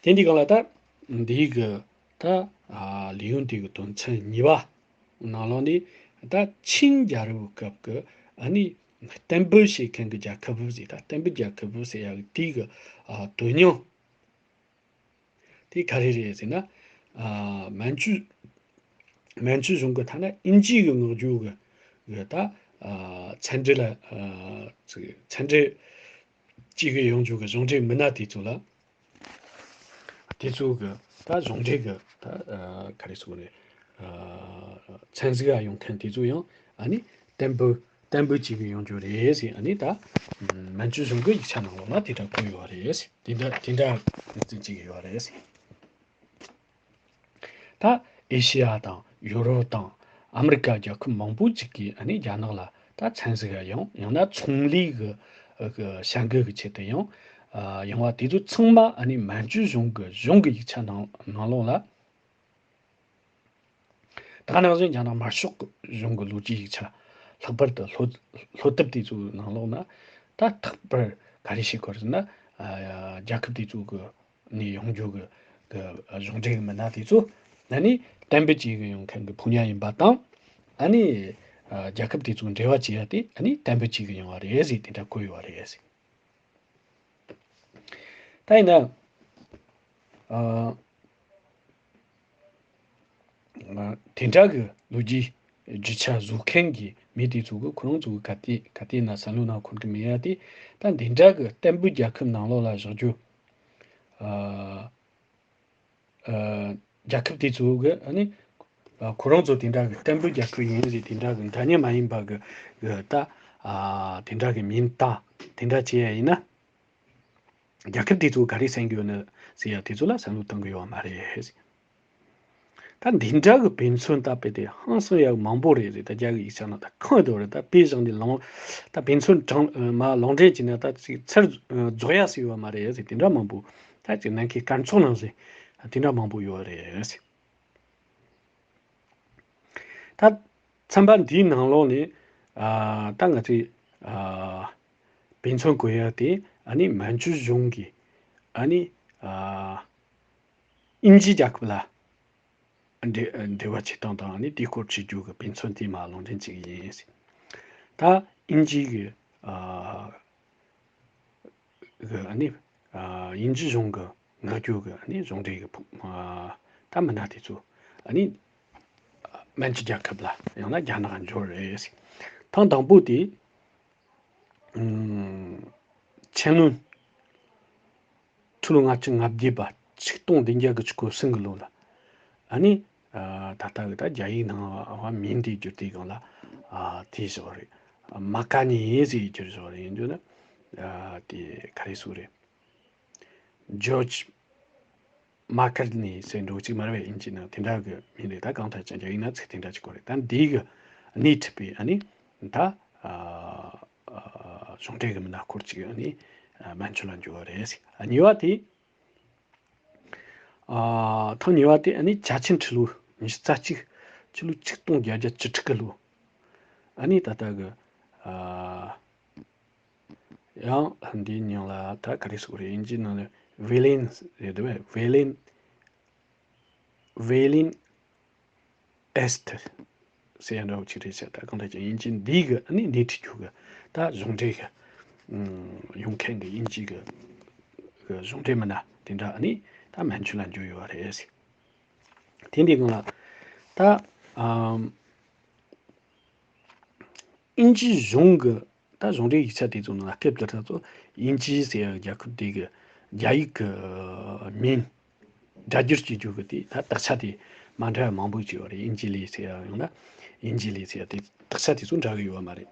དེ་འདི་གང་ལ་ད་འདིའི་གི་ད་ཨ་ལས་ཡུན་དེ་གི་དོན་ཚན་གཉིས་པ་ནང་ལོགས་ནས་ད་ཆིང་རྒྱལ་རབས་སྐབས་ཀྱི་ཨ་ནི་བསྟན་འབུལ་བྱེད་མཁན་གྱི་རྒྱལ་ཁབ་ཟེར། ད་བསྟན་འབུལ་རྒྱལ་ཁབ་ཟེར་ཡག་དེའི་གི་ཨ་དོན་སྙིང་དེ་ག་རེ་རེད་ཟེར་ན། ཨ་མན་ཇུ་མན་ཇུ་གཞུང་གི་ཐ་ན་དབྱིན་ཇི་གི་མངགས་བརྒྱུད་གི་གི་ད་ཨ་མཚན་འབྲེལ་ལ་ཨ་ཚིག་མཚན་འབྲེལ་བྱེད་གི་ཡོང་རྒྱུ་གི་གཞུང་འབྲེལ་མི་སྣ་དེ་ཚོ་ལ། དེ་ཚོ་གི་ད་གཞུང་འབྲེལ་གི་ད་ཨ་ག་རེ་ཟེར་དགོས་རེད། ཨ་མཚན་གཟིགས་ཡ་ཡོང་མཁན་དེ་ཚོ་ཡང་ཨ་ནི་བསྟན་འབུལ་བསྟན་འབུལ་བྱེད་གི་ཡོང་རྒྱུ་རེད་ཟེར། ཨ་ནི་ད་མན་ཇུ་གཞུང་གི་ཡིག་ཆ་ནང་ལོགས་ལ་དེ་འདྲ་བཀོད་ཡོད་རེད་ཟེར། དེ་འདྲ་དེ་འདྲ་ངོས་འཛིན་བྱེད་གི་ཡོད་རེད་ཟེར། ད་ཨེ་ཤེ་ཡ་དང་ཡོ་རོབ་དང་ཨ་མི་རི་ཀ་རྒྱལ་ཁབ་མང་པོ་ཅིག་གིས་ཨ་ནི་རྒྱ་ནག་ལ་ད་མཚན་གཟིགས་ཡ་ཡང་ཡང་ན་ཚོང་ལས་གི་གི་བྱ་འགུལ་གི་ཆེད་དུ་ཡང་ཨ་ཡོང་བ་དེ་ཚོ་ཚང་མ་ཨ་ནི་མན་ཇུ་གཞུང་གི་གཞུང་གི་ཡིག་ཆ་ནང་ནང་ལོགས་ལ། ད་ག་ནང་བཞིན་རྒྱ་ནག་དམར་ཤོག་གི་གཞུང་གི་ལོ་རྒྱུས་ཡིག་ཆ་ལྷག་པར་དུ་སློབ་སློབ་དེབ་དེ་ཚོའི་ནང་ལོགས་ན་ད་རྟག་པར་ག་རེ་བྱེད་དགོས་རེད་ཟེར་ན། ཨ་རྒྱལ་ཁབ་དེ་ཚོ་གི་ནས་ཡོང་རྒྱུ་གི་གི་གཞུང་འབྲེལ་གི་མི་སྣ་དེ་ཚོ་ཨ་ནི་བསྟན་འབུལ་བྱེད་གི་ཡོང་མཁན་གི་ཕོ་ཉ་ཡིན་པ་དང་། ཨ་ནི་ཨ་རྒྱལ་ཁབ་དེ་ཚོ་འབྲེལ་བ་བྱེད་ཡ་དེ་ཨ་ནི་བསྟན་འབུལ་བྱེད་གི་ཡོང་བ་རེད་ཟེར་དེ་འདྲ་བཀོད་ཡོད་པ་རེད་ཟེར། ད་ཡིན་ན། ཨ། ཨ། དེ་འདྲ་གི་ལོ་རྒྱུས་རྒྱུ་ཆ་བཟོ་མཁན་གྱི་མི་དེ་ཚོ་གི་ཁོ་རང་ཚོ་གི་ག་དེ་ག་དེ་ན་བསམ་བློ་ནང་འཁོར་གི་མེད་ཡ་དེ། ད་འདི་འདྲ་གི་བསྟན་པའི་རྒྱལ་ཁབ་ནང་ལོགས་ལ་བཞག་རྒྱུ། ཨ། ཨ། རྒྱལ་ཁབ་དེ་ཚོ་གི་ཨ་ནི། ཨ། ཁོ་རང་ཚོ་དེ་འདྲ་གི་བསྟན་པའི་རྒྱལ་ཁབ་ཡིན་ཟེར་དེ་འདྲ་གི་འདྲ་མཉམ་མ་ཡིན་པ་གི་གི་ད། ཨ། དེ་འདྲ་གི་མིང་བཏགས་དེ་འདྲ་བྱས་ཡ་ཡིན་ན། རྒྱལ་ཁབ་དེ་ཚོ་ག་རེ་བསམ་གྱི་ཡོད་ན་ཟེར་ཡ་དེ་ཚོ་ལ་བསམ་བློ་གཏོང་གི་ཡོད་མ་རེད། ད་འདི་འདྲ་གི་དཔེ་མཚོན་ད་དཔེ་དེ་ཧང་སང་ཡག་མང་པོ་རེད་ཟེར། ད་རྒྱ་གི་ཡིག་ཆ་ནང་ད་གང་ཡོད་རེད། ད་དཔེ་བཞག་ནས་ལོང་ད་དཔེ་མཚོན་དྲངས་མ་ལོང་འདྲེན་བྱས་ན་ད་ཅིག་ཚར་རྫོགས་ཡ་ཟེར་ཡོད་མ་རེད་ཟེར། དེ་འདྲ་མང་པོ་ད་ཅིག་ནམ་མཁའི་སྐར་ཚོགས་ནང་ཟེར་དེ་འདྲ་མང་པོ་ཡོད་རེད་ཟེར། ད་ཚན་པ་འདིའི་ནང་ལོགས་ནས་ཨ་ད་ང་ཚོས་ཨ་དཔེ་མཚོན་དགོས་ཡ་དེ་ཨ་ནི་མན་ཇུ་གཞུང་གིས་ཨ་ནི་ཨ་དབྱིན་ཇི་རྒྱལ་ཁབ་ལ་འབྲེལ་འབྲེལ་བ་བྱེད་སྟངས་དང་ཨ་ནི་དེའི་སྐོར་བྱེད་རྒྱུ་གི་དཔེ་མཚོན་དེ་མར་ལུང་འདྲེན་བྱེད་ཀྱི་ཡིན། ད་དབྱིན་ཇི་གི་ཨ་གི་ཨ་ནི་ཨ་དབྱིན་ཇི་གཞུང་གི་མངའ་སྐྱོང་གི་ཨ་ནི་གཞུང་འབྲེལ་གི་ཕུ་ཨ་ད་མི་སྣ་དེ་ཚོ་ཨ་ནི་ཨ་མན་ཇུ་རྒྱལ་ཁབ་ལ་ཡང་ན་རྒྱ་ནག་འབྱོར་རེད། ཐེངས་དང་པོ་དེ་ཨམ་ཆེན་ལུན་ཁྲི་ལོ་ལྔ་བཅུ་ང་བརྒྱད་པ་ཆིག་སྟོང་བདུན་བརྒྱ་གི་གོ་གསུམ་གི་ལོ་ལ་ཨ་ནི་ཨ་ད་ལྟ་གི་ད་རྒྱ་ཡིག་ནང་བ་མིང་དེ་བསྒྱུར་དུས་སྒང་ལ་ཨ་དེ་བཞག་རེད། མ་ཀ་ནི་ཟེར་བསྒྱུར་བཞག་རེད། ཡིན་རྒྱུ་ན་ཨ་དེ་ག་རེ་ཟེར་རེད། ཇོརྗ་མ་ཀར་ནི་ཟེར་འགྲོ་གཅིག་མ་རེད་པས། དབྱིན་ཇི་ནང་དེ་འདྲ་གི་མིང་རེད། ད་གང་ལྟར་ཀྱང་རྒྱ་ཡིག་ན་ཚིག་དེ་འདྲ་གཅིག་པོ་རེད། ད་འདི་གི་སྣེ་ཁྲིད་པའི་ཨ་ནི་ད་ཨ་ཨ་གཞུང་འབྲེལ་གི་མི་སྣ་སྐོར་གཅིག་ཨ་ནི་ཨ་མན་ཇུ་ལ་འབྱོར་བ་རེད། ཨ་གཉིས་པ་དེ་ཨ་ཐེངས་གཉིས་པ་དེ་ཨ་ནི་ཅཱ་ཆིན་ཁྲི་ལོ་ཉི་ཤུ་རྩ་གཅིག་ཕྱི་ལོ་ཆིག་སྟོང་བརྒྱད་བརྒྱ་བཅུ་དྲུག་གི་ལོ་ཨ་ནི་ད་ལྟ་གི་ཨ་ཡང་འདིའི་མིང་ལ་ད་ག་རེ་ཟེར་དགོས་རེད། དབྱིན་ཇིའི་ནང་ལ་ཝེ་ལིན་རེད་འདུག་བས། ཝེ་ལིན། ཝེ་ལིན་ཨེ་སི་ཐི་ཟེར་ཡ་འདྲ་བོ་ཅིག་རེད་ཤག་ད་གང་ལྟར་ཀྱང་དབྱིན་ཇི་འདིའི་གི་ཨ་ནི་སྣེ་ཁྲིད་རྒྱུ་གི་ད་གཞུང་འབྲེལ་གི་ཨུམ་ཡོང་མཁན་གི་དབྱིན་ཇི་གི་གི་གཞུང་འབྲེལ་མི་སྣ་དེ་འདྲ་ཨ་ནི་ད་མན་ཇུ་ལ་འབྱོར་ཡོད་པ་རེད། དེ་འདི་སྒང་ལ་ད་ཨམ་དབྱིན་ཇིའི་གཞུང་གི་ད་གཞུང་འབྲེལ་ཡིག་ཆ་དེ་ཚོ་ནང་སྐབས་དེ་དག་ཚོ་དབྱིན་ཇི་ཟེར་ཡ་རྒྱལ་ཁབ་དེ་གི་རྒྱ་ཡིག་གི་མིང་སྒྲ་བསྒྱུར་བྱེད་རྒྱུ་གི་དེ་ད་དག་ཆ་དེ་མ་འདྲ་བ་མང་པོ་ཅིག་ཡོད་རེད། དབྱིན་ཇི་ལི་ཟེར་ཡ་ཡང་ན་དབྱིན་ཇི་ལི་ཟེར་ཡ་དེ་དག་ཆ་དེ་ཚོ་འདྲ་གི་ཡོད་པ་མ་རེད།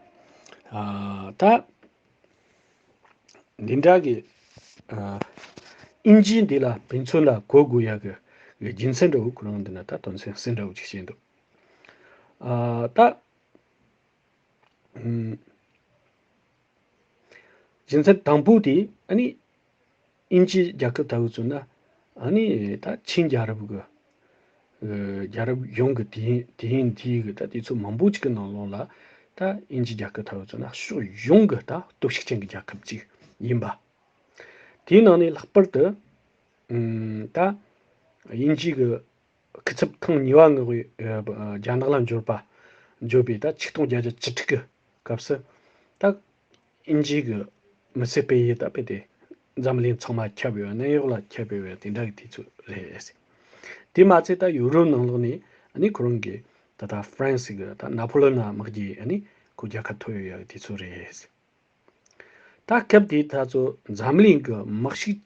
ཨ་ད་འདི་འདྲ་གི་ཨ་དབྱིན་ཇི་འདི་ལ་དཔེ་མཚོན་ལ་གོ་དགོས་ཡ་གི་གི་རྒྱུ་མཚན་འདྲ་བོ་ཁོ་རང་འདི་ན་ད་དོན་ཚན་གསུམ་འདྲ་བོ་ཅིག་བཤད་འདུག་ཨ་ད། ཨུམ། རྒྱུ་མཚན་དང་པོ་དེ་ཨ་ནི་དབྱིན་ཇི་རྒྱལ་ཁབ་ལྟ་བུ་བཙུགས་ན་ཨ་ནི་ད་ཆིང་རྒྱལ་རབས་ཀྱི་ རྒྱལ་རབས་ཡོངས་ཀྱི་དུས་ཡུན་དུས་ཡུན་འདིའི་གི་ད་དུས་ཚོད་མང་པོ་ཅིག་གི་ནང་ལོགས་ལ། ད་དབྱིན་ཇིའི་རྒྱལ་ཁབ་ཐ་བ་ཚོ་ན་ཕྱོགས་ཡོངས་ཀྱི་ད་སྟོབས་ཤུགས་ཅན་གྱི་རྒྱལ་ཁབ་ཅིག་ཡིན་པ། དེའི་ནང་ནས་ལྷག་པར་དུ་ད་དབྱིན་ཇི་གི་སྐུ་ཚབ་ཐེངས་གཉིས་པ་ངོས་རྒྱ་ནག་ལ་འབྱོར་པ། འབྱོར་པའི་ད་ཆིག་སྟོང་བརྒྱད་བརྒྱ་བཅུ་དྲུག་གི་སྐབས་སུ། ད་དབྱིན་ཇི་གི་མི་སེར་སྤེལ་ཡུལ་ད་དཔེ་དེ་འཛམ་གླིང་ཚང་མ་ཁྱབ་ཡོད། ནིའུ་ཡོག་ལ་ཁྱབ་ཡོད་པའི་དེ་འདྲ་གི་དུས་ཚོད་རེད། དེ་མ་ཚད་ད་ཡུ་རོབ་ནང་ལོགས་ནས་ཨ་ནི་ཁོ་རང་གི་ད་ད་ཧྥ་རན་སི་གི་ད་ན་པོ་ལི་ཡོན་དམག་རྒྱལ་ཨ་ནི་ཁོ་རྒྱལ་ཁ་ཐོབ་ཡོད་ཡ་གི་དུས་ཚོད་རེད། ད་སྐབས་དེ་ད་ཚོ་འཛམ་གླིང་གི་དམག་ཤུགས།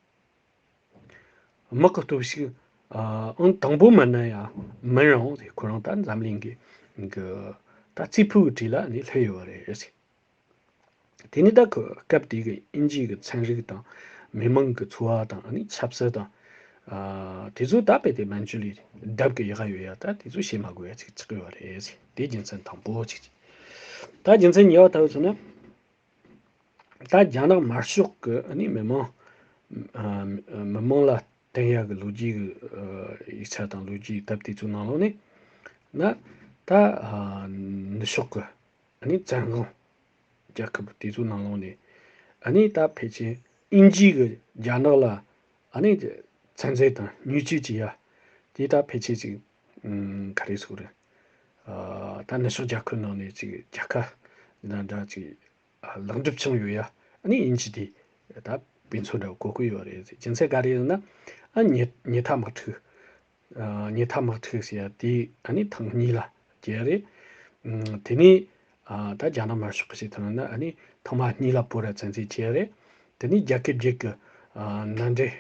དམག་གི་སྟོབས་ཤུགས་ཨང་དང་པོ་མིན་ན་ཡང་མིན་རུང་དེ་ཁོ་རང་ད་འཛམ་གླིང་གི་གི་ད་རྩིས་ཕུག་གི་གྲས་ལ་ནི་སླེབས་ཡོད་པ་རེད། དེ་ནི་ད་ཁོ་སྐབས་དེ་གི་དབྱིན་ཇི་གི་ཚན་རིག་དང་མི་མང་གི་འཚོ་བ་དང་ནི་ཆབ་སྲིད་དང་། དེ་ཚོ་ད་དཔེ་དེ་མན་ཇུ་ལི་རྡབ་གི་ཡག་ཡོད་ཡ། ད་དེ་ཚོ་བྱེད་མ་དགོས་ཡ་ཅིག་ཆགས་ཡོད་པ་རེད། དེ་རྒྱུ་མཚན་དང་པོ་གཅིག་ཅིག་ད་རྒྱུ་མཚན་གཉིས་པ་ད་ཚོ་ན། ད་རྒྱ་ནག་དམར་ཤོག་གི་ཨ་ནི་མི་མང་། ཨ་མི་མང་ལ་བརྟེན་ཡག་གི་ལོ་རྒྱུས་ཀྱི་ཡིག་ཆ་དང་ལོ་རྒྱུས་དེབ་དེ་ཚོའི་ནང་ལོགས་ནས་ན། ད་ནུབ་ཕྱོགས་ཀྱི་ཨ་ནི་བཙན་དབང་རྒྱལ་ཁབ་དེ་ཚོའི་ནང་ལོགས་ནས་ཨ་ནི་ད་ཕལ་ཆེར་དབྱིན་ཇི་གི་རྒྱ་ནག་ལ་ཨ་ནི་བཙན་འཛུལ་དང་བརྙས་བཅོས་བྱེད་ཡ་དེ་ད་ཕལ་ཆེར་ཅིག་ག་རེ་ཟེར་དགོས་རེད། ད་ནུབ་ཕྱོགས་རྒྱལ་ཁབ་ནང་ནས་ཅིག་རྒྱལ་ཁ་འདྲ་འདྲ་ཅིག་ལེགས་འགྲུབ་བྱུང་ཡོད་ཡ། ཨ་ནི་དབྱིན་ཇི་དེ་ད་དཔེ་མཚོན་འདྲ་བོ་གོ་གི་ཡོད་རེད། རྒྱུ་མཚན་ག་རེ་ཡིན་ན། ཨ་ཉི་ཉི་ཐ་དམག་འཁྲུག་ཨ་ཉི་ཐ་དམག་འཁྲུག་ཟེར་ཡ་དེ་ཨ་ནི་ཐེངས་གཉིས་ལ་བརྒྱབ་རེད། ཨ་དེ་ནས་ཨ་ད་རྒྱ་ནག་དམར་ཤོག་གི་བྱེད་ཐུབ་ན་ཨ་ནི་ཐེངས་མ་གཉིས་ལ་བོད་ར་བཙན་འཛུལ་བྱས་རེད། དེ་ནས་རྒྱལ་ཁབ་བརྒྱད་ཀྱི་ཨ་མནའ་འབྲེལ་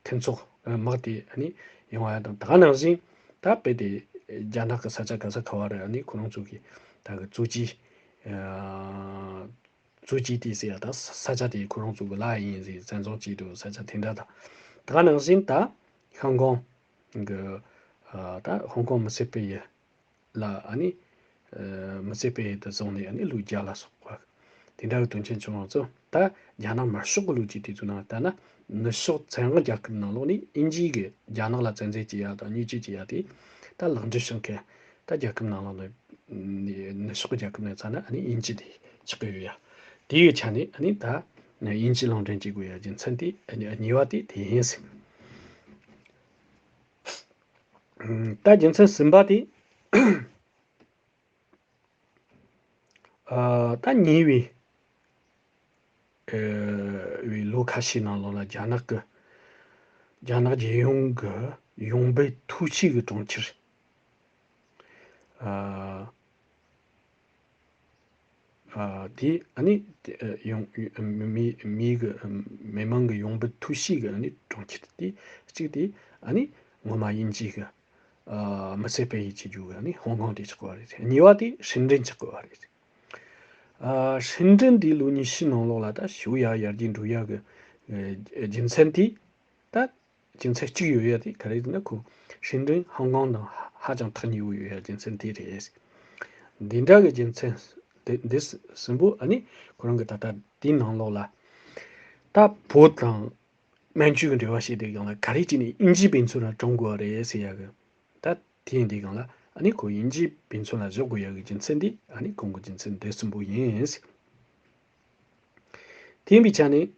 མཐུན་ཚོགས་དམག་དེ་ཨ་ནི་ཡོང་བ་དང་། ད་ག་ནང་བཞིན་ད་དཔེ་དེ་རྒྱ་ནག་གི་ས་ཆ་ག་ས་ག་བ་རེད། ཨ་ནི་ཁོ་རང་ཚོ་གི་ད་གི་གཙོ་ཆེ་ཨ་གཙོ་ཆེ་དེ་ཟེར་ཡ་ད་ས་ཆ་དེ་ཁོ་རང་ཚོ་གི་ལ་ཡིན་ཟེར། བཙན་བཟུང་བྱས་འགྲོ་ས་ཆ་དེ་འདྲ་དང་། ད་ག་ནང་བཞིན་ད་ཧོང་ཀོང་གི་ཨ་ད་ཧོང་ཀོང་མི་སེར་སྤེལ་ཡུལ་ལ་ཨ་ནི་ཨ་མི་སེར་སྤེལ་ཡུལ་དུ་བཟུང་ནས་ཨ་ནི་ལོ་བརྒྱ་ལ་སོགས་པ་དེ་འདྲ་གི་དོན་རྐྱེན་བྱུང་བ་ཚོ། ད་རྒྱ་ནག་དམར་ཤོག་གི་ལོ་རྒྱུས་དེ་ཚོའི་ནང་ལྟར་ན་ནུབ་ཕྱོགས་བཙན་དབང་རྒྱལ་ཁབ་ནང་ལོགས་ནས་དབྱིན་ཇི་གིས་རྒྱ་ནག་ལ་བཙན་འཛུལ་བྱེད་ཡ་དང་བརྙས་བཅོས་བྱེད་ཡ་དེ་ད་ལེགས་འགྲུབ་བྱུང་མཁན་ད་རྒྱལ་ཁབ་ནང་ལོགས་ནས་ནུབ་ཕྱོགས་རྒྱལ་ཁབ་ནས་ཚ་ན་ཨ་ནི་དབྱིན་ཇི་དེ་ཆགས་ཀྱི་ཡོད་ཡ། དེ་ཡི་ཆ་ནས་ཨ་ནི་ད་དབྱིན་ཇི་ལུང་འདྲེན་བྱེད་དགོས་ཡ་རྒྱུ་མཚན་དེ་ཨ་ནི་གཉིས་པ་དེ་དེ་ཡིན་ཟེར། ད་རྒྱུ་མཚན་གསུམ་པ་དེ། ཨ་ད་ཉེ་བའི་ཨ་བའི་ལོ་ཁ་ཤས་ནང་ལོགས་ལ་རྒྱ་ནག་གི་རྒྱ་ནག་རྒྱལ་ཡོངས་ཀྱི་ཡོང་འབབ་མཐོ་ཤོས་ཀྱི་གྲོང་ཁྱེར་ཨ་ཨ་དེ་ཨ་ནི་ཡོང་མི་མི་གི་མི་མང་གི་ཡོང་འབབ་མཐོ་ཤོས་ཀྱི་ཨ་ནི་གྲོང་ཁྱེར་དེ་གཅིག་དེ་ཨ་ནི་ངོ་མ་དབྱིན་ཇི་གི་ཨ་མི་སེར་སྤེལ་ཡུལ་བྱེད་རྒྱུ་གི་ཨ་ནི་ཧོང་ཀོང་དེ་ཆགས་པ་རེད། གཉིས་པ་དེ་ཧྲིན་ཀྲིན་ཆགས་པ་རེད། ཨ་ཧྲིན་ཀྲིན་དེ་ལོ་ཉི་ཤུ་ནང་ལོགས་ལ་ད་ཞེ་པོ་ཡར་ཡར་རྒྱས་འགྲོ་ཡ་གི་ཨ་རྒྱུ་མཚན་དེ་ད་རྒྱུ་མཚན་གཅིག་ཡོད་ཡ་དེ་ག་རེ་ཟེར་ན། ཁོ་ཧྲིན་ཀྲིན་ཧོང་ཀོང་དང་ཧ་ཅང་ཐག་ཉེ་བོ་ཡོད་ཡ་རྒྱུ་མཚན་དེ་རེད། འདི་འདྲ་གི་རྒྱུ་མཚན་དེ་འདི་གསུམ་པོ་ཨ་ནི་ཁོ་རང་གི་ད་ལྟ་དེའི་ནང་ལོགས་ལ་ད་བོད་དང་མན་ཇུ་གི་འབྲེལ་བ་བྱེད་དུས་སྒང་ལ་ག་རེ་བྱས་ནས་དབྱིན་ཇིའི་དཔེ་མཚོན་ལ་གྲུབ་དགོས་པ་རེད་ཟེར་ཡ་གི། ད་དེ་ཡིན་དུས་སྒང་ལ་ཨ་ནི་ཁོ་དབྱིན་ཇིའི་དཔེ་མཚོན་ལ་བཞག་དགོས་ཡ་གི་རྒྱུ་མཚན་དེ་ཨ་ནི་ཁོང་གི་རྒྱུ་མཚན་དེ་གསུམ་པོ་ཡིན། དེ་ཡིན་པའི་ཆ་ནས་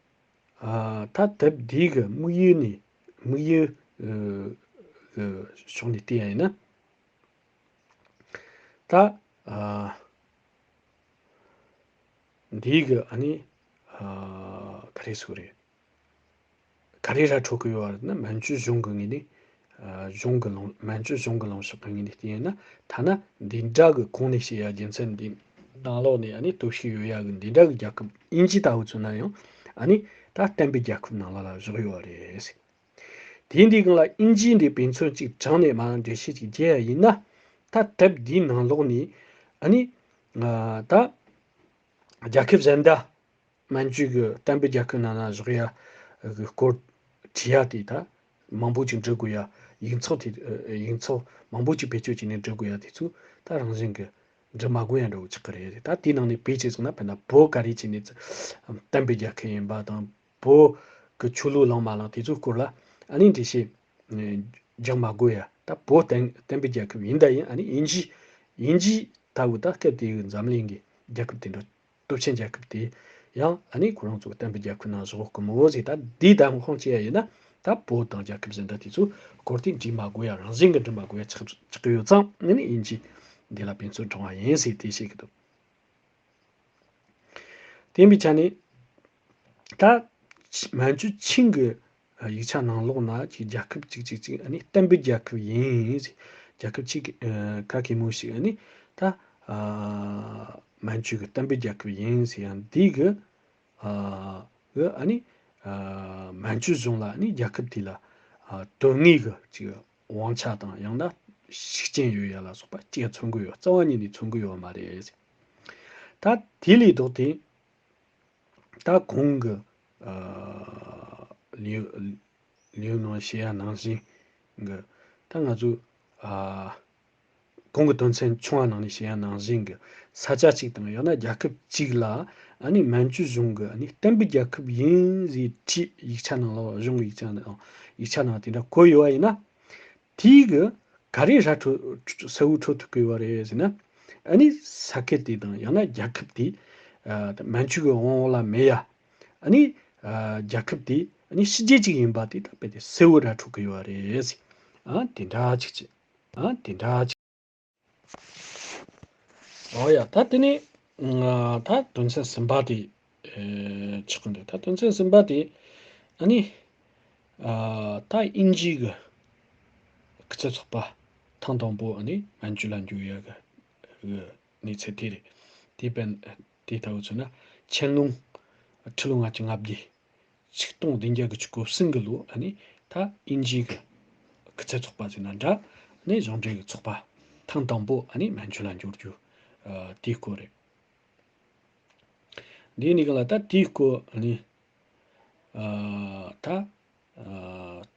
ཨ་ད་དེབ་འདི་གི་དམིགས་ཡུལ་ནི་དམིགས་ཡུལ་ཨ་གི་ཕྱོགས་ནས་བལྟས་ཡ་ཡིན་ན། ད་ཨ་འདི་གི་ཨ་ནི་ཨ་ག་རེ་ཟེར་དགོས་རེད། ག་རེ་ར་འཕྲོད་ཀྱི་ཡོད་རེད་ན། མན་ཇུ་གཞུང་གི་ངོས་ནས་ཨ་གཞུང་གི་ལངས་མན་ཇུ་གཞུང་གི་ལངས་ཕྱོགས་ཀྱི་ངོས་ནས་བལྟས་ཡིན་ན། ཐ་ན་འདི་འདྲ་གི་གོང་ནས་བཤད་ཡ་རྒྱུ་མཚན་འདི་ནང་ལོགས་ནས་ཨ་ནི་སྟོབས་ཤུགས་ཡོད་ཡ་གི་འདི་འདྲ་གི་རྒྱལ་ཁབ་དབྱིན་ཇི་ལྟ་བུ་ཚོ་ན་ཡང་ཨ་ནི་ད་བསྟན་པའི་རྒྱལ་ཁབ་ནང་ལོགས་ལ་བཞག་ཡོད་རེད། དེ་འདི་སྒང་ལ་དབྱིན་ཇིའི་འདི་དཔེ་མཚོན་གཅིག་དྲངས་ནས་མར་འགྲེལ་བཤད་ཅིག་རྒྱག་ཡ་ཡིན་ན། ད་དེབ་འདིའི་ནང་ལོགས་ནས་ཨ་ནི་ཨ་ད་རྒྱལ་ཁབ་གཞན་དག་མན་ཇུ་གི་བསྟན་པའི་རྒྱལ་ཁབ་ནང་ན་བཞག་ཡ་གི་སྐོར་བྲིས་ཡ་དེ་ད་མང་པོ་ཅིག་འབྲི་དགོས་ཡ། ཡིག་ཚགས་དེ་ཡིག་ཚགས་མང་པོ་ཅིག་བེད་སྤྱོད་བྱས་ནས་འབྲི་དགོས་ཡ་དེ་ཚོ་ད་རང་བཞིན་གི་འབྲི་མ་དགོས་ཡ་འདྲ་བོ་ཆགས་ཀྱི་རེད། ད་དེའི་ནང་ནས་དཔེ་ཅིག་བཟུང་ན། དཔེར་ན་བོད་ག་རེ་བྱས་ནས་བསྟན་པའི་རྒྱལ་ཁབ་ཡིན་པ་དང་། བོད་ཀྱི་ཆོས་ལུགས་བླངས་མ་བླངས་དེ་ཚོའི་སྐོར་ལ་ཨ་ནི་འགྲེལ་བཤད་ རྒྱག་མ་དགོས་ཡ། ད་བོད་བསྟན་བསྟན་པའི་རྒྱལ་ཁབ་ཡིན་ད་ཡིན། ཨ་ནི་དབྱིན་ཇི་དབྱིན་ཇི་ལྟ་བུ་ད་སྐབས་དེའི་འཛམ་གླིང་གི་རྒྱལ་ཁབ་དེ་འདྲ་སྟོབས་ཆེན་རྒྱལ་ཁབ་དེ་ཡང་ཨ་ནི་ཁོ་རང་ཚོ་བསྟན་པའི་རྒྱལ་ཁབ་ནང་བཞག་གི་མོ་ཟེར། ད་འདི་དང་ཁོང་བཅས་ཡིན་ན་ད་བོད་དང་རྒྱལ་ཁབ་གཞན་དག་དེ་ཚོ་སྐོར་དེ་འབྲི་མ་དགོས་ཡ། རང་བཞིན་གྱི་འབྲི་མ་དགོས་ཡ་ཆགས་ཆགས་ཀྱི་ཡོད་ཙང་ཨ་ནི་དབྱིན་ཇི་འདི་ལ་ཕན་ཚུན་དྲང་བ་ཡིན་ཟེར་དེ་བཤད་ཀྱི་འདུག་དེ་ཡིན་པའི་ཆ་ནས་ད་མན་ཇུ་ཆིང་གི་ཡིག་ཆ་ནང་ལོགས་ན་ཅིག་རྒྱལ་ཁབ་ཅིག་ཅིག་ཅིག་ཨ་ནི་བསྟན་པའི་རྒྱལ་ཁབ་ཡིན་ཟེར། རྒྱལ་ཁབ་ཅིག་ག་གེ་མོ་ཞིག་ཨ་ནི་ད་མན་ཇུ་གི་བསྟན་པའི་རྒྱལ་ཁབ་ཡིན་ཟེར་ཡང་འདི་གི་གི་ཨ་ནི་མན་ཇུ་གཞུང་ལ་ཨ་ནི་རྒྱལ་ཁབ་དེ་ལ་དོན་དངོས་གི་ཅིག་དབང་ཆ་དང་ཡང་ན་ཤུགས་རྐྱེན་ཡོད་ཡ་ལ་སོགས་པ་ཅིག་མཚོན་གི་ཡོད། རྩ་བ་ཉིད་ནས་མཚོན་གི་ཡོད་མ་རེད། ད་དེ་ལས་ལྡོག་སྟེ་ད་གོང་གི་ལེའུ་ལེའུ་ནང་བཤད་ཡ་ནང་བཞིན་གི་ད་ང་ཚོ་གོང་གི་དོན་ཚན་ཆུང་བ་ནང་ནས་བཤད་ཡ་ནང་བཞིན་གི་ས་ཆ་གཅིག་དང་ཡང་ན་རྒྱལ་ཁབ་གཅིག་ལ་ཨ་ནི་མན་ཇུ་གཞུང་གི་ཨ་ནི་བསྟན་པའི་རྒྱལ་ཁབ་ཡིན་ཟེར་བྲིས། ཡིག་ཆ་ནང་ལ་གཞུང་གི་ཡིག་ཆ་ནང་ཡིག་ཆ་ནང་དེ་འདྲ་བཀོད་ཡོད་པ་ཡིན་ན། དེའི་གི་ག་རེ་ར་འཕྲོད་གསལ་བོ་འཕྲོད་ཐུབ་ཀྱི་ཡོད་རེད་ཟེར་ན། ཨ་ནི་ས་ཁུལ་དེ་དང་ཡང་ན་རྒྱལ་ཁབ་དེ་ཨ་མན་ཇུ་གི་དབང་འོག་ལ་མེད་ཡ། ཨ་ནི་ཨ་རྒྱལ་ཁབ་དེ་ཨ་ནི་ཕྱི་རྒྱལ་ཅིག་ཡིན་པ་དེ་ད་དཔེ་དེ་གསལ་བོ་ར་འཕྲོད་ཀྱི་ཡོད་རེད་ཟེར། ཨ་དེ་འདྲ་ཅིག་ཅིག་ཨ་དེ་འདྲ་ཅིག་འོ་ཡ། ད་དེ་ནས་ད་དོན་ཚན་གསུམ་པ་དེ་ཆགས་ཀྱི་འདུག་ད་དོན་ཚན་གསུམ་པ་དེ་ཨ་ནི་ད་དབྱིན་ཇི་གི་སྐུ་ཚབ་ཚོགས་པ་ཐེངས་དང་པོ་ཨ་ནི་མན་ཇུ་ལ་འབྱོར་ཡ་གི་གནས་ཚུལ་དེ་རེད། དེ་དཔེ་དེ་ལྟ་བུ་མཚོན་ན་ཆན་ལུང་ཁྲི་ལོ་ལྔ་བཅུ་ང་བརྒྱད། ཆིག་སྟོང་བདུན་བརྒྱ་དགུ་བཅུ་གོ་གསུམ་གི་ལོ་ཨ་ནི་ད་དབྱིན་ཇི་གི་སྐུ་ཚབ་ཚོགས་པ་ཟེར་ན་འདྲ། ཨ་ནི་གཞུང་འབྲེལ་གྱི་ཚོགས་པ་ཐེངས་དང་པོ་ཨ་ནི་མན་ཇུ་ལ་འབྱོར་རྒྱུ་ཨ་དེའི་སྐོར་རེད། འདིའི་ནི་ག་ལ་ད་དེའི་སྐོར་ཨ་ནི་ཨ་ད་ཨ་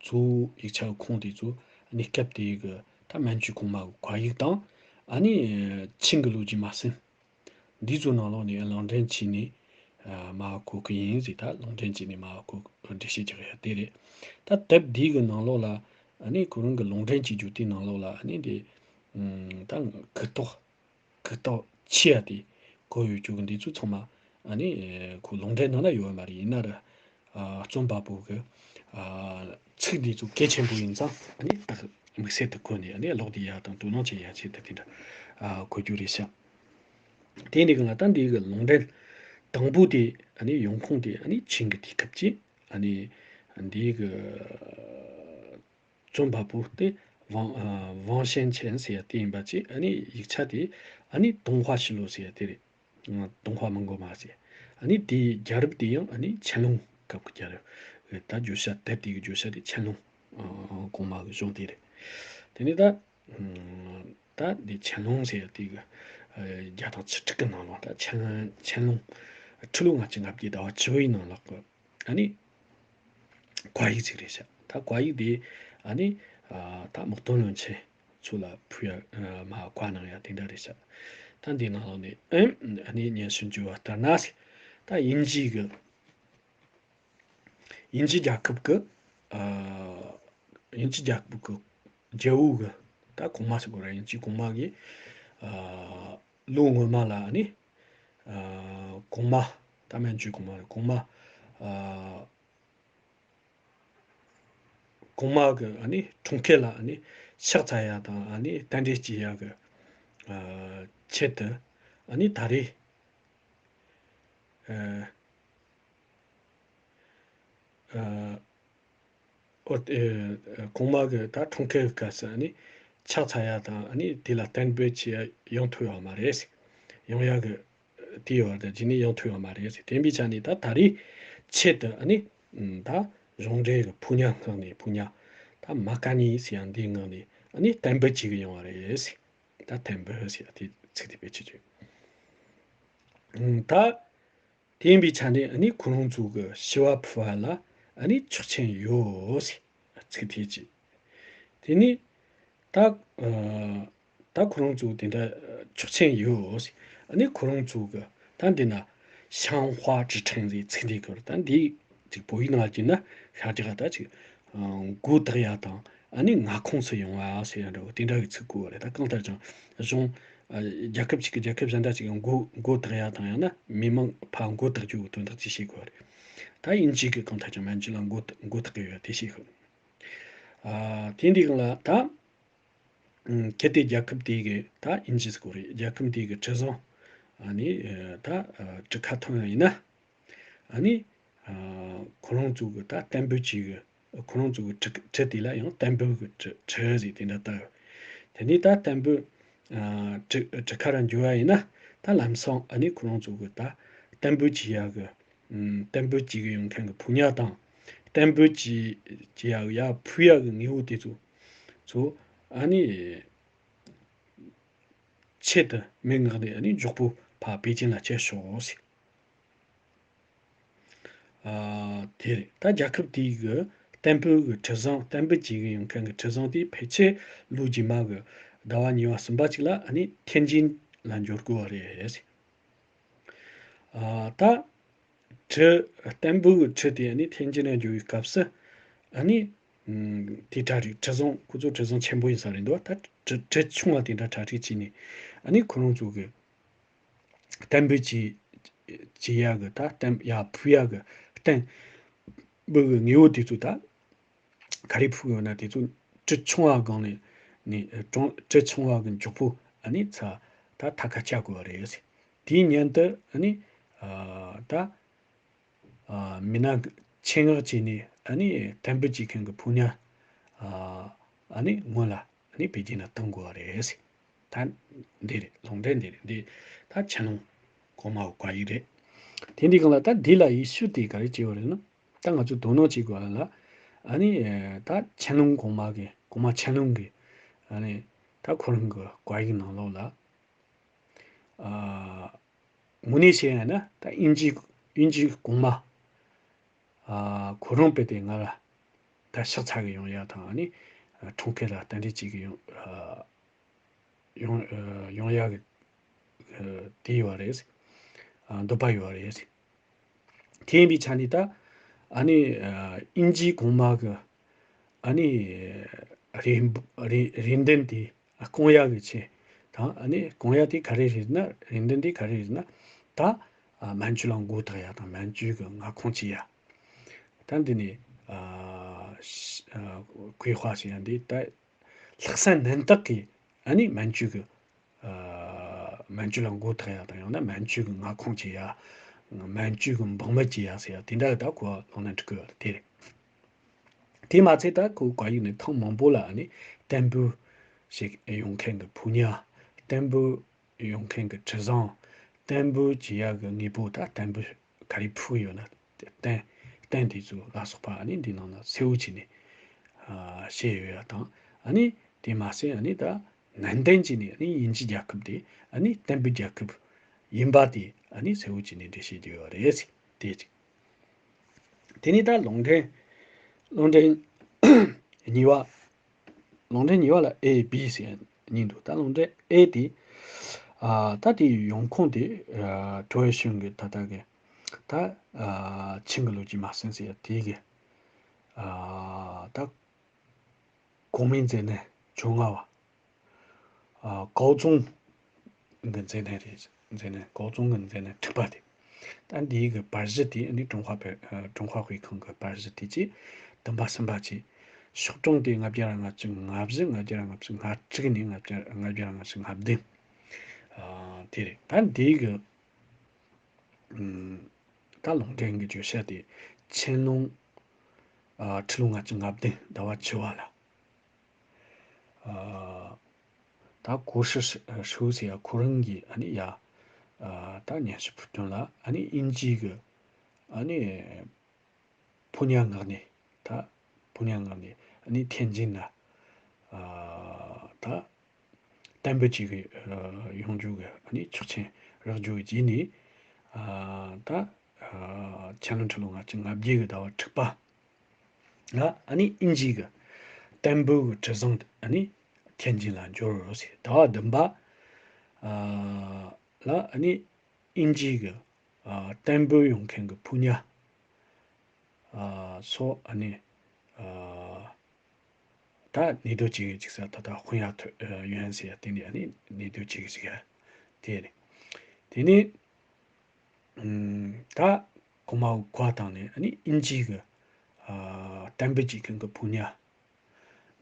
གཙོ་བོ་ཡིག་ཆ་གི་ཁུངས་དེ་ཚོ་ཨ་ནི་སྐབས་དེའི་གི་ད་མན་ཇུ་གོང་མ་གི་བཀའ་ཡིག་དང་ཨ་ནི་ཆིང་གི་ལོ་རྒྱུས་མ་ཟིན། འདི་ཚོ་ནང་ལོགས་ནས་ལུང་འདྲེན་བྱས་ནས་ཨ་མར་བཀོད་ཀྱི་ཡིན་ཟེར། ད་ལུང་འདྲེན་བྱས་ནས་མར་བཀོད་འགྲེལ་བཤད་རྒྱག་ཡ་དེ་རེད། ད་དེབ་འདི་གི་ནང་ལོགས་ལ་ཨ་ནི་ཁོ་རང་གི་ལུང་འདྲེན་བྱེད་རྒྱུ་དེའི་ནང་ལོགས་ལ་ཨ་ནི་འདི་ཨམ་ད་གུ་དོག་གུ་དོག་ཆེ་ཡ་དེ་བཀོད་ཡོད་རྒྱུ་གི་འདི་ཚོ་ཚང་མ་ཨ་ནི་ཁོ་ལུང་འདྲེན་ནང་ན་ཡོད་མ་རེད། ཡིན་ན་ར་ཨ་རྩོམ་པ་པོ་གི་ཨ་ཚིག་འདི་ཚོ་གལ་ཆེན་པོ་ཡིན་ཙང་ཨ་ནི་ད་དམིགས་བསལ་དུ་བཀོད་ནས་ཨ་ནི་ཀློག་བདེ་ཡ་དང་དོ་སྣང་བྱེད་ཡ་ཆེད་དུ་དེ་འདྲ་ཨ་བཀོད་རྒྱུ་རེད་ཤག་དེ་འདི་གི་ང་ད་འདི་གི་ལུང་འདྲེན་དང་པོ་དེ་ཨ་ནི་ཡོང་ཁུངས་དེ་ཨ་ནི་ཆིང་གི་དུས་སྐབས་ཀྱི་ཨ་ནི་འདི་གི་རྩོམ་པ་པོ་དེ་ཝང་ཨ་ཝང་ཞན་ཆན་ཟེར་ཡ་དེ་ཡིན་པ་ཅིག་ཨ་ནི་ཡིག་ཆ་དེ་ཨ་ནི་ཏུང་ཧྭ་ཤི་ལོ་ཟེར་ཡ་དེ་རེད། ཏུང་ཧྭ་མོན་གྷོ་མ་ཟེར། ཨ་ནི་དེའི་རྒྱལ་རབས་དེ་ཡང་ཨ་ནི་ཆན་ལུང་སྐབས་ཀྱི་རྒྱལ་རབས། ད་བརྗོད་བྱ་དེབ་དེ་གི་བརྗོད་བྱ་དེ་ཆན་ལུང་ཨ་གོང་མ་གི་གཞུང་དེ་རེད། དེ་ནས་ད་ད་འདི་ཆན་ལུང་ཟེར་ཡ་དེ་གི་ཨ་བརྒྱ་དང་བཅུ་དྲུག་གི་ནང་ལོགས་ད་ཆན་ཆན་ལུང་ཁྲི་ལོ་ལྔ་བཅུ་ང་བརྒྱད་ཟླ་བ་བཅུ་པའི་ནང་ལོགས་གི་ཨ་ནི་བཀའ་ཡིག་ཅིག་རེད་ཤག་ད་བཀའ་ཡིག་དེ་ཨ་ནི་ཨ་ད་དམག་དོན་བློན་ཆེན་ཚོ་ལ་ཕུལ་ཡ་ཨ་མར་བཀའ་གནང་ཡ་དེ་འདྲ་རེད་ཤག་ད་འདི་ནང་ལོགས་ནས་ཨ་ནི་སྙན་ཞུ་བརྗོད་པ་ལྟར་ན་ད་དབྱིན་ཇི་གི་དབྱིན་ཇི་རྒྱལ་ཁབ་ཀྱི་ཨ་དབྱིན་ཇི་རྒྱལ་ཁབ་ཀྱི་རྒྱལ་པོ་གི་ད་གོང་མ་ཟེར་དགོས་རེད། དབྱིན་ཇི་གོང་མ་གི་ཨ་ལོ་སྔོན་མ་ལ་ཨ་ནི་ཨ་གོང་མ་ད་མན་ཇུ་གོང་མ་རེད། གོང་མ་ཨ་གོང་མ་གི་ཨ་ནི་འཁྲུངས་སྐར་ལ་ཨ་ནི་ཕྱག་འཚལ་ཡ་དང་ཨ་ནི་རྟེན་འབྲེལ་བྱེད་ཡ་གི་ཨ་ཆེད་དུ་ཨ་ནི་ད་རེས་ཨ་ཨ་ཨོ་ཨེ་གོང་མ་གི་ད་འཁྲུངས་སྐར་གི་སྐབས་སུ་ཨ་ནི་ཕྱག་འཚལ་ཡ་དང་ཨ་ནི་དེ་ལ་རྟེན་འབྲེལ་བྱེད་ཡ་ཡོང་ཐུབ་ཡོད་མ་རེད། ཡོང་ཡ་གི་དེའི་བར་དུ་རྗེས་ནས་ཡོང་ཐུབ་ཡོད་མ་རེད་ཟེར། དེ་འདྲའི་ཆ་ནས་ད་ད་རེས་ཆེད་དུ་ཨ་ནི་ད་གཞུང་འབྲེལ་གྱི་ཕོ་ཉ་ངག་ནས་ཕོ་ཉ་ད་མ་ཀ་ནི་ཟེར་ཡང་འདིའི་ངག་ནས་ཨ་ནི་གཏན་འབེབས་བྱེད་ཀྱི་ཡོང་བ་རེད་ཟེར། ད་གཏན་འབེབས་ཟེར་ཡ་དེ་ཚིག་དེ་བེད་སྤྱོད་བྱོས། ད་དེ་ཡིན་པའི་ཆ་ནས་ཨ་ནི་ཁོ་རང་ཚོ་གི་ཞི་བ་ཕུལ་བ་ལ་ཨ་ནི་ཆོག་མཆན་ཡོད་ཟེར་ཚིག་དེ་བྱས། དེ་ནས་ད་ཨ་ད་ཁོ་རང་ཚོ་དེ་འདྲ་ཆོག་མཆན་ཡོད། ཨ་ནི་ཁོ་རང་ཚོ་གི་ད་འདི་ན་香花之称ཟེར་ཚིག་འདི་གོ་ད་འདི་ཅིག་བོད་ཡིག་ནང་བསྒྱུར་ན་ཤར་རྒྱག་ད་ཅིག་མགོ་བཏགས་ཡ་དང་ ཨ་ནི་མངའ་ཁོངས་སུ་ཡོང་བ་ཟེར་ཡ་འདྲ་བོ་དེ་འདྲ་གི་ཚིག་བཀོལ་བ་རེད། ད་གང་ལྟར་ཀྱང་གཞུང་ཨ་རྒྱལ་ཁབ་ཅིག་གི་རྒྱལ་ཁབ་གཞན་དག་ཅིག་གི་མགོ་མགོ་བཏགས་ཡ་དང་ཡང་ན་མི་མང་ཕར་མགོ་བཏགས་རྒྱུ་གི་དོན་དག་ཅིག་བཤད་དགོས་པ་རེད། ད་དབྱིན་ཇི་གི་གང་ལྟར་ཀྱང་མན་ཇུ་ལ་མགོ་བཏགས་མགོ་བཏགས་གི་ཡོད་དེ་བཤད་དགོས། ཨ་དེ་འདི་གང་ལ་ད། ཨུམ། གལ་ཏེ་རྒྱལ་ཁབ་དེ་གི་ད་དབྱིན་ཇི་ཟེར་གོ་རེད། རྒྱལ་ཁབ་དེ་གི་གྲུ་གཟིངས་ཨ་ནི་ཨ་ད་ཨ་གྲུ་ཁ་ཐོན་ཡ་ཡིན་ན་ཨ་ནི་ཨ་ཁོ་རང་ཚོ་གི་ད་བསྟན་པོ་གཅིག་གི་ཁོ་རང་ཚོ་གི་གྲུ་གྲུ་དེ་ལ་ཡང་བསྟན་པོ་གི་གྲུ་གྲུ་ཟེར་དེ་འདྲ་བཏགས་ཡོད། དེ་ནས་ད་བསྟན་པོ་ཨ་གྲུ་གྲུ་ཁ་ར་འགྱོ་ཡ་ཡིན་ན་ད་ལམ་སང་ཨ་ནི་ཁོ་རང་ཚོ་གི་ད་བསྟན་པོ་གཅིག་ཡ་གི་ཨུམ། བསྟན་པོ་གཅིག་གི་ཡོང་མཁན་གི་ཕོ་ཉ་དང་བསྟན་པོ་གཅིག་གཅིག་ཡ་ཡར་ཕུ་ཡ་གི་དངོས་པོ་དེ་ཚོ་ཚོ་ཨ་ནི་ཆེད་དུ་མི་མངགས་ནས་ཨ་ནི་མགྱོགས་པོ་ཕར་པེ་ཅིན་ལ་ཁྱེར་ཤོག་ཟེར། ཨ་དེ་རེད། ད་རྒྱལ་ཁབ་དེའི་གི་བསྟན་པོའི་གི་གྲུ་གཟིངས་བསྟན་པོ་གཅིག་གི་ཡོང་མཁན་གི་གྲུ་གཟིངས་དེ་ཕལ་ཆེར་ལོ་རྗེས་མ་གི་ཟླ་བ་གཉིས་པ་གསུམ་པ་ཅིག་ལ་ཨ་ནི་ཐེན་ཅིན་ལ་འབྱོར་དགོས་པ་རེད་ཟེར། ཨ་ད་གྲུ་བསྟན་པོའི་གྲུ་དེ་ཨ་ནི་ཐེན་ཅིན་ལ་འབྱོར་བའི་སྐབས་སུ་ཨ་ནི་ཨུམ་དེ་གྲ་སྒྲིག་གྲུ་གཟིངས་ཁོ་ཚོ་གྲུ་གཟིངས་ཆེན་པོ་ཡིན་ས་རེད་འདུག་ད་གྲུ་གྲུ་ཆུང་བ་དེ་འདྲ་གྲ་སྒྲིག་བྱས་ནས་ཨ་ནི་ཁོ་རང་ཚོ་གི་བསྟན་པོ་གཅིག་གཅིག་ཡ་གི་ད་བསྟན་ཡར་ཕུ་ཡ་གི་བསྟན་པོ་གི་དངོས་པོ་དེ་ཚོ་ད་ག་རེ་ཕུལ་ཡོད་ན་དེ་ཚོ་གྲུ་ཆུང་བ་སྒང་ནས་ནས་གྲོང་གྲུ་ཆུང་བ་གི་མགྱོགས་པོ་ཨ་ནི་ཚ་ད་ཐད་ཀར་བཅར་དགོས་པ་རེད་ཟེར། དེའི་མཉམ་དུ་ཨ་ནི་ཨ་ད་ཨ་མི་སྣ་ཆེད་མངགས་བྱས་ནས་ཨ་ནི་བསྟན་པོ་གཅིག་མཁན་གི་ཕོ་ཉ་ཨ་ཨ་ནི་སྔོན་ལ་ཨ་ནི་པེ་ཅིན་ལ་གཏོང་དགོས་པ་རེད་ཟེར། ད་འདི་རེད། ལུང་འདྲེན་འདི་རེད། འདི་ད་ཆན་ལུང་གོང་མ་བཀའ་ཡིག་རེད། དེ་འདི་གང་ལ་ད་འདི་ལ་ཡེ་ཤུ་དེ་ག་རེ་བྱས་པ་རེད་ན། ད་ང་ཚོ་དོ་སྣང་བྱེད་དགོས་ལ། ཨ་ནི་ད་ཆན་ལུང་གོང་མ་གི་གོང་མ་ཆན་ལུང་གི་ཨ་ནི་ད་ཁོ་རང་གི་བཀའ་ཡིག་ནང་ལོགས་ལ། ཨ་དངོས་གནས་བཤད་ཡ་ན་ད་དབྱིན་ཇི་དབྱིན་ཇི་གོང་མ་ཨ་ཁོ་རང་དཔེ་དེ་ང་ལ་ད་ཕྱག་འཚལ་གི་ཡོང་ཡ་དང་ཨ་ནི་ཨ་འཁྲུངས་སྐར་ལ་རྟེན་འབྲེལ་བྱེད་གི་ཡོང་ཨ་ཡོང་ཨ་ཡོང་ཡ་གི་ཨ་དེ་ཡོད་རེད། ཨ་འདོད་པ་ཡོད་རེད། དེ་ཡིན་པའི་ཆ་ནས་ད་ཨ་ནི་ཨ་དབྱིན་ཇིའི་གོང་མ་གི་ཨ་ནི་རེ་རེ་རེ་འདུན་དེ་སྐོང་ཡ་གི་ཆེད་དང་ཨ་ནི་སྐོང་ཡ་དེ་ག་རེ་རེད་ན། རེ་འདུན་དེ་ག་རེ་རེད་ན། ད་ཨ་མན་ཇུ་ལ་མགོ་བཏགས་ཡ་དང་མན་ཇུ་གི་མངའ་ཁོངས་བྱེད་ཡ། ད་འདི་ནི་ཨ་ཨ་གུས་པ་ཞུ་ཡ་འདི་ད་ལྷག་བསམ་རྣམ་དག་གིས་ཨ་ནི་མན་ཇུ་གི་ཨ་མན་ཇུ་ལ་མགོ་བཏགས་ཡ་དང་ཡང་ན་མན་ཇུ་གི་མངའ་ཁོངས་བྱེད་ཡ། མན་ཇུ་གི་འབངས་མི་བྱེད་ཡ་ཟེར་ཡ་དེ་འདྲ་ད་ཁོ་ལོང་ན་འགྲིག་གི་ཡོད་དེ་རེད། དེ་མ་ཚད་ད་ཁོ་བཀའ་ཡིག་ནས་ཐེངས་མང་པོ་ལ་ཨ་ནི་བསྟན་པོ་ཞིག་ཡོང་མཁན་གི་ཕོ་ཉ། བསྟན་པོ་ཡོང་མཁན་གི་གྲུ་གཟིངས། བསྟན་པོ་བྱེད་ཡ་གི་དངོས་པོ་ད་བསྟན་པོ་ག་རེ་ཕུལ་ཡོད་ན་བསྟན་བསྟན་དེ་ཚོ་ལ་སོགས་པ་ཨ་ནི་འདི་ནང་ན་གསལ་བོ་བྱས་ནས་ཨ་བཤད་ཡོད་ཡ་དང་ཨ་ནི་དེ་མ་ཟད་ཨ་ནི་ད་ནན་ཏན་བྱས་ནས་ཨ་ནི་དབྱིན་ཇི་རྒྱལ་ཁབ་དེ་ཨ་ནི་བསྟན་པའི་རྒྱལ་ཁབ་ཡིན་པ་དེ་ཨ་ནི་གསལ་བོ་བྱས་ནས་འགྲེལ་བཤད་རྒྱག་ཡོད་རེད། དེ་གཅིག་དེ་ནས་ད་ལུང་འདྲེན་ལུང་འདྲེན་གཉིས་པ། ལུང་འདྲེན་གཉིས་པ་ལ་ཨེ་བི་ཟེར་གཉིས་འདུག་ད་ལུང་འདྲེན་ཨེ་དེ་ཨ་ད་དེའི་ཡོང་ཁུངས་དེ་ཨ་ཀྲོའེ་ཞུན་གི་ད་ལྟ་གི་ད་ཨ་ཆིང་གི་ལོ་རྒྱུས་མ་ཟིན་ཟེར་ཡ་དེ་གི་ཨ་ད་གོང་མའི་མཛད་གནས་བཅོ་ལྔ་པ། ཨ་ཀའོ་ཙུང་གི་མཛད་གནས་རེད། མཛད་གནས་ཀའོ་ཙུང་གི་མཛད་གནས་དྲུག་པ་དེ། ད་འདིའི་གི་པར་གཞི་དེ་ནི་ཀྲུང་ཧྭ་བོད་ཨ་ཀྲུང་ཧྭ་དབུས་ཁམས་ཀྱི་པར་གཞི་དེ་ཅི་བདུན་པ་གསུམ་པ་ཅི། ཤོག་གྲངས་དེ་ལྔ་བརྒྱ་ར་ལྔ་བཅུ་ང་བཞི། ལྔ་བརྒྱ་ར་ལྔ་བཅུ་ང་དྲུག་ནས་ལྔ་བརྒྱ་ལྔ་བརྒྱ་ར་ལྔ་བཅུ་ང་བདུན། ཨ་དེ་རེད། ད་འདིའི་གི་ཨུམ་ད་ལུང་འདྲེན་གྱི་བརྗོད་བྱ་དེ་ཆན་ལུང་ཨ་ཁྲི་ལོ་ལྔ་བཅུ་ང་བདུན་ཟླ་བ་བཅུ་པ་ལ། ཨ་ད་གོ་ཧྲི་ཧྲི་ཧྲུའུ་ཟེར་ཡ་ཁོ་རང་གིས་ཨ་ནི་ཡ་ཨ་ད་སྙན་ཞུ་ཕུལ་དོན་ལ་ཨ་ནི་དབྱིན་ཇི་གི་ཨ་ནི་ཕོ་ཉ་མངགས་ནས་ད་ཕོ་ཉ་མངགས་ནས་ཨ་ནི་ཐེན་ཅིན་ལ་ཨ་ད་བསྟན་པོ་གཅིག་གི་ཨ་ཡོང་རྒྱུ་གི་ཨ་ནི་ཆོག་མཆན་རག་རྒྱུ་གི་རྗེས་ནས་ཨ་ད་ཨ་ཆན་ལུང་ཁྲི་ལོ་ལྔ་བཅུ་ང་བརྒྱད་གི་ཟླ་བ་དྲུག་པ། ལ་ཨ་ནི་དབྱིན་ཇི་གི་བསྟན་པོ་གི་གྲུ་གཟིངས་ཨ་ནི་ཐེན་ཅིན་ལ་འབྱོར་ཟེར། ཟླ་བ་བདུན་པ་ཨ་ལ་ཨ་ནི་དབྱིན་ཇི་གི་ཨ་བསྟན་པོ་ཡོང་མཁན་གི་ཕོ་ཉ་ཨ་སོགས་ཨ་ནི་ཨ་ ད་གནས་སྡོད་བྱེད་ཀྱི་ཅིག་ས་ད་ད་ཧུན་ཡ་ཐོ་ཡོན་ཟེར་ཡ་དེ་ནས་ཨ་ནི་གནས་སྡོད་བྱེད་ཀྱི་ཅིག་ཡ་དེ་རེད། དེ་ནས་ཨུམ། ད་གོང་མ་བོ་བཀའ་བཏང་ནས་ཨ་ནི་དབྱིན་ཇི་གི་ཨ་གཏན་འབེབས་བྱེད་མཁན་གྱི་ཕོ་ཉ་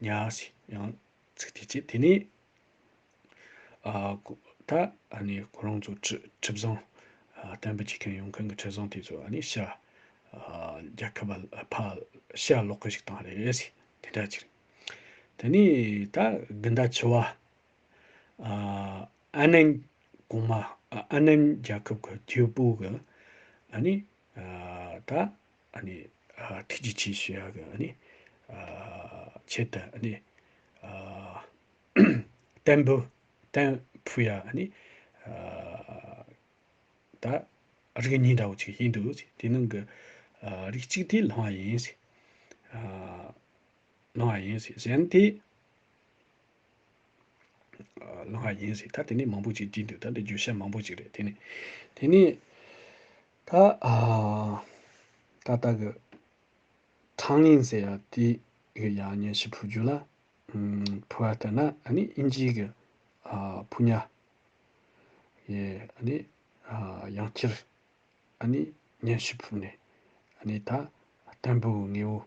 ཉ་ཟེར་ཡང་ཚིག་དེ་བྱས། དེ་ནས་ཨ་གོ་ད་ཨ་ནི་ཁོ་རང་ཚོ་ཁྲི་ཁྲི་བཟང་ཨ་གཏན་འབེབས་བྱེད་མཁན་ཡོང་མཁན་གྱི་ཁྲི་བཟང་དེ་ཚོ་ཨ་ནི་ཤ་ཨ་རྒྱལ་ཁབ་ཕ་ཤ་ལོག་གི་ཞིག་བཏང་རེད་ཟེར་དེ་འདྲ་ཅིག་རེད། དེ་ནས་ད་དགུན་ཟླ་བཅུ་བ། ཨ་ཨ་ནན་གོང་མ་ཨ་ཨ་ནན་རྒྱལ་ཁབ་ཀྱི་རྒྱལ་པོ་གི་ཨ་ནི་ཨ་ད་ཨ་ནི་ཨ་ཐུགས་རྗེ་ཆེ་ཞུ་ཡ་གི་ཨ་ནི་ཨ་ཆེད་དུ་ཨ་ནི་ཨ་གཏན་འབེབས་གཏན་ཕུལ་ཡ་ཨ་ནི་ཨ་ད་རིགས་གཉིས་འདྲ་བོ་ཅིག་ཡིན་འདུག་ཟེར། དེ་ནང་གི་ཨ་རིགས་གཅིག་དེ་ལྷུང་བ་ཡིན་ཟེར། ཨ་ལྷུང་བ་ཡིན་ཟེར། གཞན་དེ་ལྷུང་བ་ཡིན་ཟེར། ད་དེ་ནས་མང་པོ་ཅིག་བྲིས་འདུག་ད་འདི་བརྗོད་བྱ་མང་པོ་ཅིག་རེད། དེ་ནས་དེ་ནས་ད་ཨ་ད་ལྟ་གི་ཁྲང་ལིན་ཟེར་ཡ་དེ་གི་ཡང་སྙན་ཞུ་ཕུལ་རྒྱུ་ལ་ཨམ་ཕུལ་བ་ལྟར་ན་ཨ་ནི་དབྱིན་ཇི་གི་ཨ་ཕོ་ཉ་ཡི་ཨ་ནི་ཨ་ཡང་བསྐྱར་ཨ་ནི་སྙན་ཞུ་ཕུལ་ནས་ཨ་ནི་ད་གཏན་འབེབས་དངོས་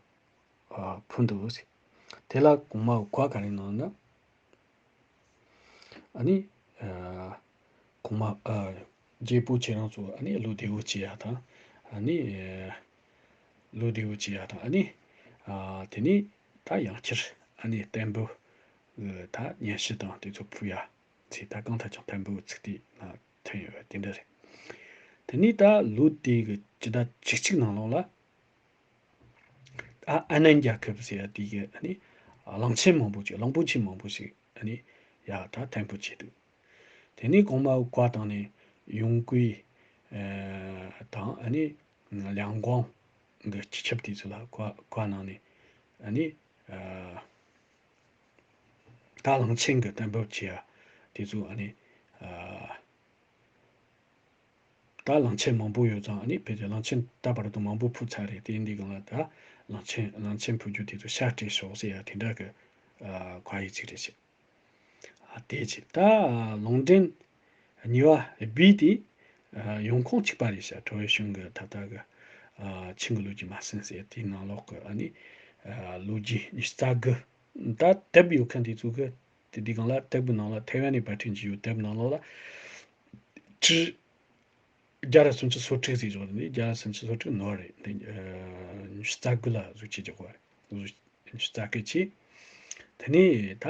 པོ་ཨ་ཕུལ་འདུག་ཟེར། དེ་ལ་གོང་མ་བཀའ་ག་རེ་གནང་ན་ཨ་ནི་ཨ་གོང་མ་ཨ་རྒྱལ་པོ་ཁྱེད་རང་ཚོ་ཨ་ནི་བློ་བདེ་བོ་བྱེད་ཡ་དང་ཨ་ནི་ཨ་བློ་བདེ་བོ་བྱེད་ཡ་དང་ཨ་ནི་ཨ་དེ་ནས་ད་ཡང་བསྐྱར་ཨ་ནི་གཏན་འབེབས་ཨ་ད་སྙན་ཞུ་དང་དེ་ཚོ་ཕུལ་ཡ་ཚེ་ད་གང་ལྟར་ཀྱང་གཏན་འབེབས་ཚིག་དེ་ལ་ཐོན་ཡོད་པ་དེ་འདྲ་རེད། དེ་ནས་ད་ལོ་དེ་གི་སྤྱི་ཟླ་བཅུ་གཅིག་ནང་ལོགས་ལ། ཨ་ཨ་ནན་རྒྱལ་ཁབ་ཟེར་ཡ་དེ་གི་ཨ་ནི་གླང་ཆེན་མང་པོ་ཅིག་གླང་པོ་ཆེ་མང་པོ་ཞིག་ཨ་ནི་ཡ་ད་གཏན་འབེབས་བྱས་འདུག་དེ་ནས་གོང་མ་བཀའ་བཏང་ནས་ཡུང་ཀུའེ་ཨ་དང་ཨ་ནི་ལིའང་ཀོང་གི་སྤྱི་ཁྱབ་དེ་ཚོ་ལ་བཀའ་བཀའ་གནང་ནས་ཨ་ནི་ཨ་ད་གླང་ཆེན་གི་གཏན་འབེབས་བྱས་ཡ་དེ་ཚོ་ཨ་ནི་ཨ། ད་གླང་ཆེན་མང་པོ་ཡོད་ཙང་ཨ་ནི་ཕལ་ཆེར་གླང་ཆེན་ད་བར་དུ་མང་པོ་ཕུད་ཚར་རེད། དེ་འདི་གང་ལ་ད་གླང་ཆེན་གླང་ཆེན་ཕུད་རྒྱུ་དེ་ཚོ་ཤ་སྤྲད་ཤོག་ཟེར་ཡ་དེ་འདྲ་གི་ཨ་བཀའ་ཡིག་ཅིག་རེད་ཤག་ཨ་དེ་ཅི་ད་ལུང་འདྲེན་གཉིས་པ་བི་དེ་ཨ་ཡོང་ཁུངས་གཅིག་པ་རེད་ཤག་ཁྲོ་བོའི་གཞུང་གི་ད་ལྟ་གི་ཨ་ཆིང་གི་ལོ་རྒྱུས་མ་ཟིན་ཟེར་དེའི་ནང་ལོགས་གི་ཨ་ནི་ཨ་ལོ་རྒྱུས་ཉི་ཤུ་རྩ་དགུ་ད་དེབ་ཡོད་མཁན་དེ་ཚོ་གི་དེ་འདི་གང་ལ་དེབ་གི་ནང་ལ་ཐའེ་ཝན་ནས་པར་སྐྲུན་བྱས་ཡོད་དེབ་ནང་ལོགས་ལ། ཁྲི་བརྒྱ་ར་སུམ་ཅུ་སོ་དྲུག་ཟེར་བྱུང་ནི་བརྒྱ་ར་སུམ་ཅུ་སོ་དྲུག་ནོར་རེད། འདི་ཨ་ཉི་ཤུ་རྩ་དགུ་ལ་གཟུགས་ཅི་རྒྱག་པ་རེད། གཟུགས་ཉི་ཤུ་རྩ་དགུ་ཅི། དེ་ནས་ད་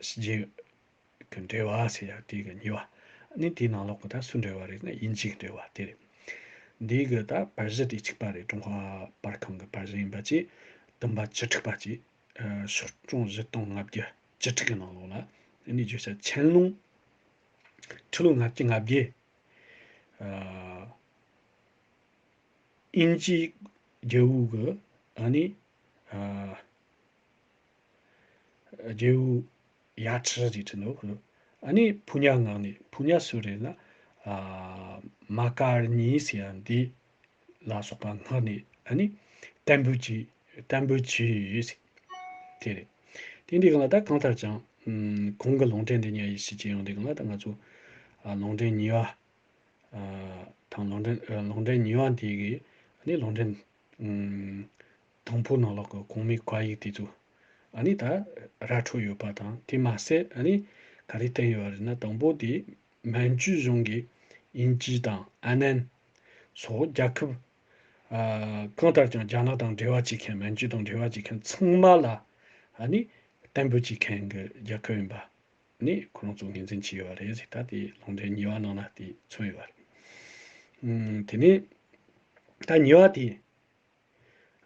ཕྱི་རྒྱལ་གྱི་འབྲེལ་བ་ཟེར་ཡ་དེ་གི་གཉིས་པ་ནི་དེའི་ནང་ལོགས་གི་ད་སུ་འབྲེལ་བ་རེད་ན་དབྱིན་ཇི་གི་འབྲེལ་བ་དེ་རེད། འདི་གི་ད་པར་གཞི་དེ་གཅིག་པ་རེད། ཀྲུང་ཧྭ་པར་ཁང་གི་པར་གཞི་ཡིན་པ་ཅི། བདུན་པ་བཅུ་དྲུག་པ་ཅི། ཨ་ཤོག་གྲངས་བཞི་སྟོང་ལྔ་བརྒྱ་བཅུ་དྲུག་གི་ནང་ལོགས་ལ་ནི་བརྗོད་བྱ་ཆན་ལུང་ཁྲི་ལོ་ལྔ་བརྒྱ་ལྔ་བརྒྱ། ཨ་དབྱིན་ཇི་རྒྱལ་པོ་གི་ཨ་ནི་ཨ་རྒྱལ་པོ་ཡ་ཁྲི་རེད་དྲན་འདུག་ཨ་ནི་ཕོ་ཉ་མངགས་ནས་ཕོ་ཉ་སུ་རེད་ན་ཨ་མ་ཀར་ཉི་ཟེར་ཡ་འདི་ལ་སོགས་པ་མངགས་ནས་ཨ་ནི་གཏན་འབེབས་ཀྱི་གཏན་འབེབས་ཀྱི་དེ་རེད། དེ་འདི་གང་ལ་ད་གང་ལྟར་ཀྱང་ཨམ་གོང་གི་ལུང་འདྲེན་འདི་ཉ་ཡི་ཤི་ཅི་ཡོང་འདི་གང་ལ་ད་ང་ཚོ་ཨ་ལུང་འདྲེན་གཉིས་པ་ཨ་དང་ལུང་འདྲེན་ཨ་ལུང་འདྲེན་གཉིས་པ་འདི་གི་ཨ་ནི་ལུང་འདྲེན་ཨམ་དང་པོ་ནང་ལོགས་ཀྱི་གོང་མའི་བཀའ་ཡིག་དེ་ཚོ་ཨ་ནི་ད་ར་འཕྲོད་ཡོད་པ་དང་དེ་མ་ཟད་ཨ་ནི་ག་རེ་བསྟན་ཡོད་རེད་ན་དང་པོ་དེ། མན་ཇུ་གཞུང་གིས་དབྱིན་ཇི་དང་ཨ་ནན་སོགས་རྒྱལ་ཁབ་ཨ་གང་ལྟར་ཀྱང་རྒྱ་ནག་དང་འབྲེལ་བ་བྱེད་མཁན་མན་ཇུ་དང་འབྲེལ་བ་བྱེད་མཁན་ཚང་མ་ལ་ཨ་ནི་གཏན་འབེབས་བྱེད་མཁན་གྱི་རྒྱལ་ཁབ་ཡིན་པ་ནི་ཁོ་རང་ཚོ་ངོས་འཛིན་བྱས་ཡོད་པ་རེད་ཟེར། ད་དེ་ལུང་འདྲེན་གཉིས་པ་ནང་ན་དེ་མཚོན་ཡོད་པ་རེད། ཨུམ་དེ་ནས་ད་གཉིས་པ་དེ།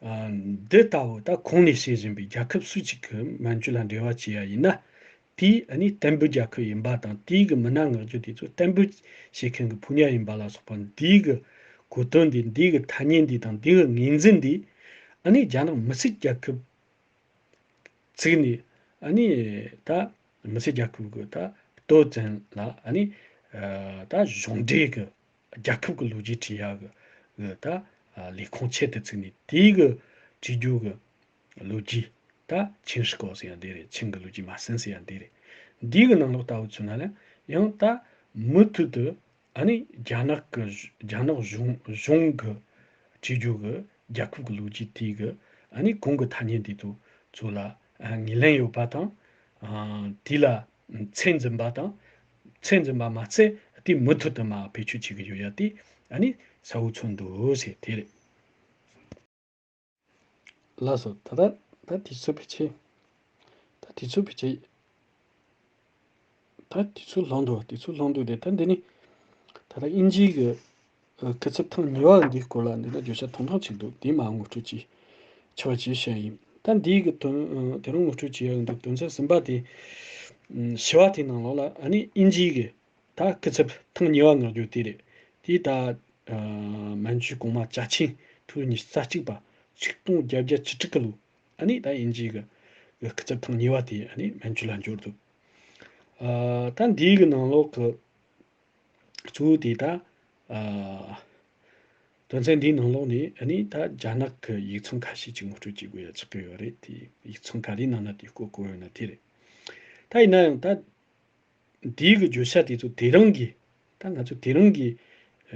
ཨ་འདི་ལྟ་བུ་ད་གོང་ནས་བཤད་བཞིན་པའི་རྒྱལ་ཁབ་སུ་གཅིག་གིས་མན་ཇུ་ལ་འབྲེལ་བ་བྱས་ཡ་ཡིན་ན། དེས་ཨ་ནི་གཏན་འབེབས་རྒྱལ་ཁབ་ཡིན་པ་དང་། དེའི་གི་མི་སྣ་མངགས་རྒྱུ་དེ་ཚོ་གཏན་འབེབས་བྱེད་མཁན་གྱི་ཕོ་ཉ་ཡིན་པ་ལ་སོགས་པ། འདིའི་གི་གོ་དོན་འདི། འདིའི་གི་ཐ་སྙད་འདི་དང་། འདིའི་གི་ངོས་འཛིན་འདི་ཨ་ནི་རྒྱ་ནག་མི་སེར་རྒྱལ་ཁབ་བཙུགས་ནས། ཨ་ནི་ད་མི་སེར་རྒྱལ་ཁབ་ཀྱི་ད་སྟོད་བཙན་ལ་ཨ་ནི་ཨ་ད་གཞུང་འབྲེལ་གྱི་རྒྱལ་ཁབ་ཀྱི་ལོ་རྒྱུས་བྲིས་ཡག་གི་གི་ད་ལས་ཁུངས་ཆེད་དུ་བཙུགས་ནས། དེའི་གི་བྲིས་རྒྱུ་གི་ལོ་རྒྱུས། ད་ ད་ཆིང་ཧྲི་ཀོ་ཟེར་ཡ་འདི་རེད། ཆིང་གི་ལོ་རྒྱུས་མ་ཟིན་ཟེར་ཡ་འདི་རེད། འདི་གི་ནང་ལོགས་ལྟ་བུ་ཚོ་ན་ལ་ཡང་ད་མུ་མཐུད་དུ་ཨ་ནི་རྒྱ་ནག་གི་རྒྱ་ནག་གཞུང་གཞུང་གི་བྲིས་རྒྱུ་གི་རྒྱལ་ཁབ་ཀྱི་ལོ་རྒྱུས་དེ་གི་ཨ་ནི་གོང་གི་ཐ་སྙད་འདི་ཚོ་ཚོ་ལ་ཨ་ངོས་ལེན་ཡོད་པ་དང་། ཨ་དེ་ལ་ཚད་འཛིན་པ་དང་། ཚད་འཛིན་པ་མ་ཚད་དེ་མུ་མཐུད་དུ་མ་བེད་སྤྱོད་བྱེད་ཀྱི་ཡོད་ཡ་དེ་ཨ་ནི་གསལ་བོ་མཚོན་འདུག་ཟེར་དེ་རེད། ལགས་སོ། ད་ལྟ་ད་དུས་ཚོད་ཕལ་ཆེར། ད་དུས་ཚོད་ཕལ་ཆེར། ད་དུས་ཚོད་ལྷག་འདུག་དུས་ཚོད་ལྷག་འདུག་དེ་ད་འདི་ནི། ད་ལྟ་དབྱིན་ཇིའི་གི་ཨ་སྐུ་ཚབ་ཐེངས་གཉིས་པ་འདིའི་སྐོར་ལ་འདི་ན་བརྗོད་བྱ་ཐུང་ཐུང་ཅིག་འདུག་དེ་མ་ངོ་སྤྲོད་ཅིག་ཆེ་བ་ཅིག་བཤད་ཡིན། ད་འདིའི་གི་དོན་ཨ་དེ་རིང་ངོ་སྤྲོད་ཅིག་ཡག་འདུག་དོན་ཚན་གསུམ་པ་དེ། ཨ་བཞི་བ་དེའི་ནང་ལོགས་ལ་ཨ་ནི་དབྱིན་ཇིའི་གི་ད་སྐུ་ཚབ་ཐེངས་གཉིས་པ་མངགས་རྒྱུ་དེ་རེད། དེ་ད་ཨ་མན་ཇུའི་གོང་མ་ཅཱ་ཆིང་ཐུའུ་ཉི་ཤུ་རྩ་གཅིག་པ་ཆིག་སྟོང་བརྒྱད་བརྒྱ་བཅུ་དྲུག་གི་ལོ། ཨ་ནི་ད་དབྱིན་ཇིའི་གི་གི་སྐུ་ཚབ་ཐེངས་གཉིས་པ་དེ་ཨ་ནི་མན་ཇུ་ལ་འབྱོར་འདུག་ཨ་ད་འདིའི་གི་ནང་ལོགས་གི་གཙོ་བོ་དེ་ད་ཨ་དོན་ཚན་འདིའི་ནང་ལོགས་ནས་ཨ་ནི་ད་རྒྱ་ནག་གི་ཡིག་ཚང་ཁ་ཤས་ཅིག་ངོ་སྤྲོད་བྱེད་དགོས་ཡ་ཆགས་ཀྱི་ཡོད་རེད། དེ་ཡིག་ཚང་ག་རེའི་ནང་ན་དེ་བཀོད་དགོས་ཡོད་ན་དེ་རེད། ད་ཡིན་ན་ཡང་ད་འདིའི་གི་བརྗོད་བྱ་དེ་ཚོ་དེ་རིང་གི་ད་ང་ཚོ་དེ་རིང་གི་ཨ་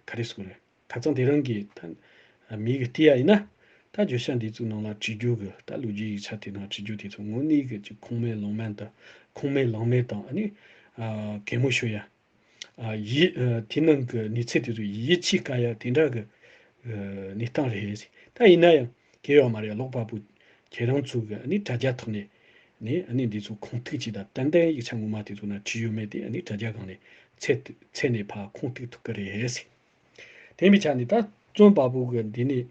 ག་རེ་ཟེར་དགོས་རེད། ཁ་རྩང་དེ་རིང་གི་ད་མིའི་གི་བལྟས་ཡ་ཡིན་ན། ད་བརྗོད་བྱ་འདི་ཚོའི་ནང་ལ་བྲིས་རྒྱུ་གི་ད་ལོ་རྒྱུས་ཡིག་ཆ་དེ་ནང་བྲིས་རྒྱུ་དེ་ཚོ་དངོས་གནས་གི་ཅིག་ཁུངས་མེད་ལུང་མེད་དང་། ཁུངས་མེད་ལུང་མེད་དང་། ཨ་ནི་ཨ་གད་མོ་ཤོར་ཡ། ཨ་ཡིད་ཨ་དེ་ནང་གི་གནས་ཚུལ་དེ་ཚོ་ཡིད་ཆེས་དཀའ་ཡ་དེ་འདྲ་གི་ཨ་གནས་སྟངས་རེད། ད་ཡིན་ན་ཡང་གལ་ཡོད་མ་རེད། ཀློག་པ་པོ་ཁྱེད་རང་ཚོ་གི་ཨ་ནི་དྲ་རྒྱ་ཐོག་ནས་ནས་ཨ་ནི་འདི་ཚོ་ཁུངས་གཏུགས་ཅིག་དང་། ཏན་ཏན་ཡིག་ཆ་ངོ་མ་དེ་ཚོ་ན་བྲིས་ཡོད་མེད་དེ་ཨ་ནི་དྲ་རྒྱ་སྒང་ནས་ཚད་ཚད་ནས་ཕར་ཁུངས་གཏུགས་ཐུབ་ཀྱི་རེད་ཟེར། དེ་ཡིན་པའི་ཆ་ནས་ད་རྩོམ་པ་པོ་གི་འདི་ནས་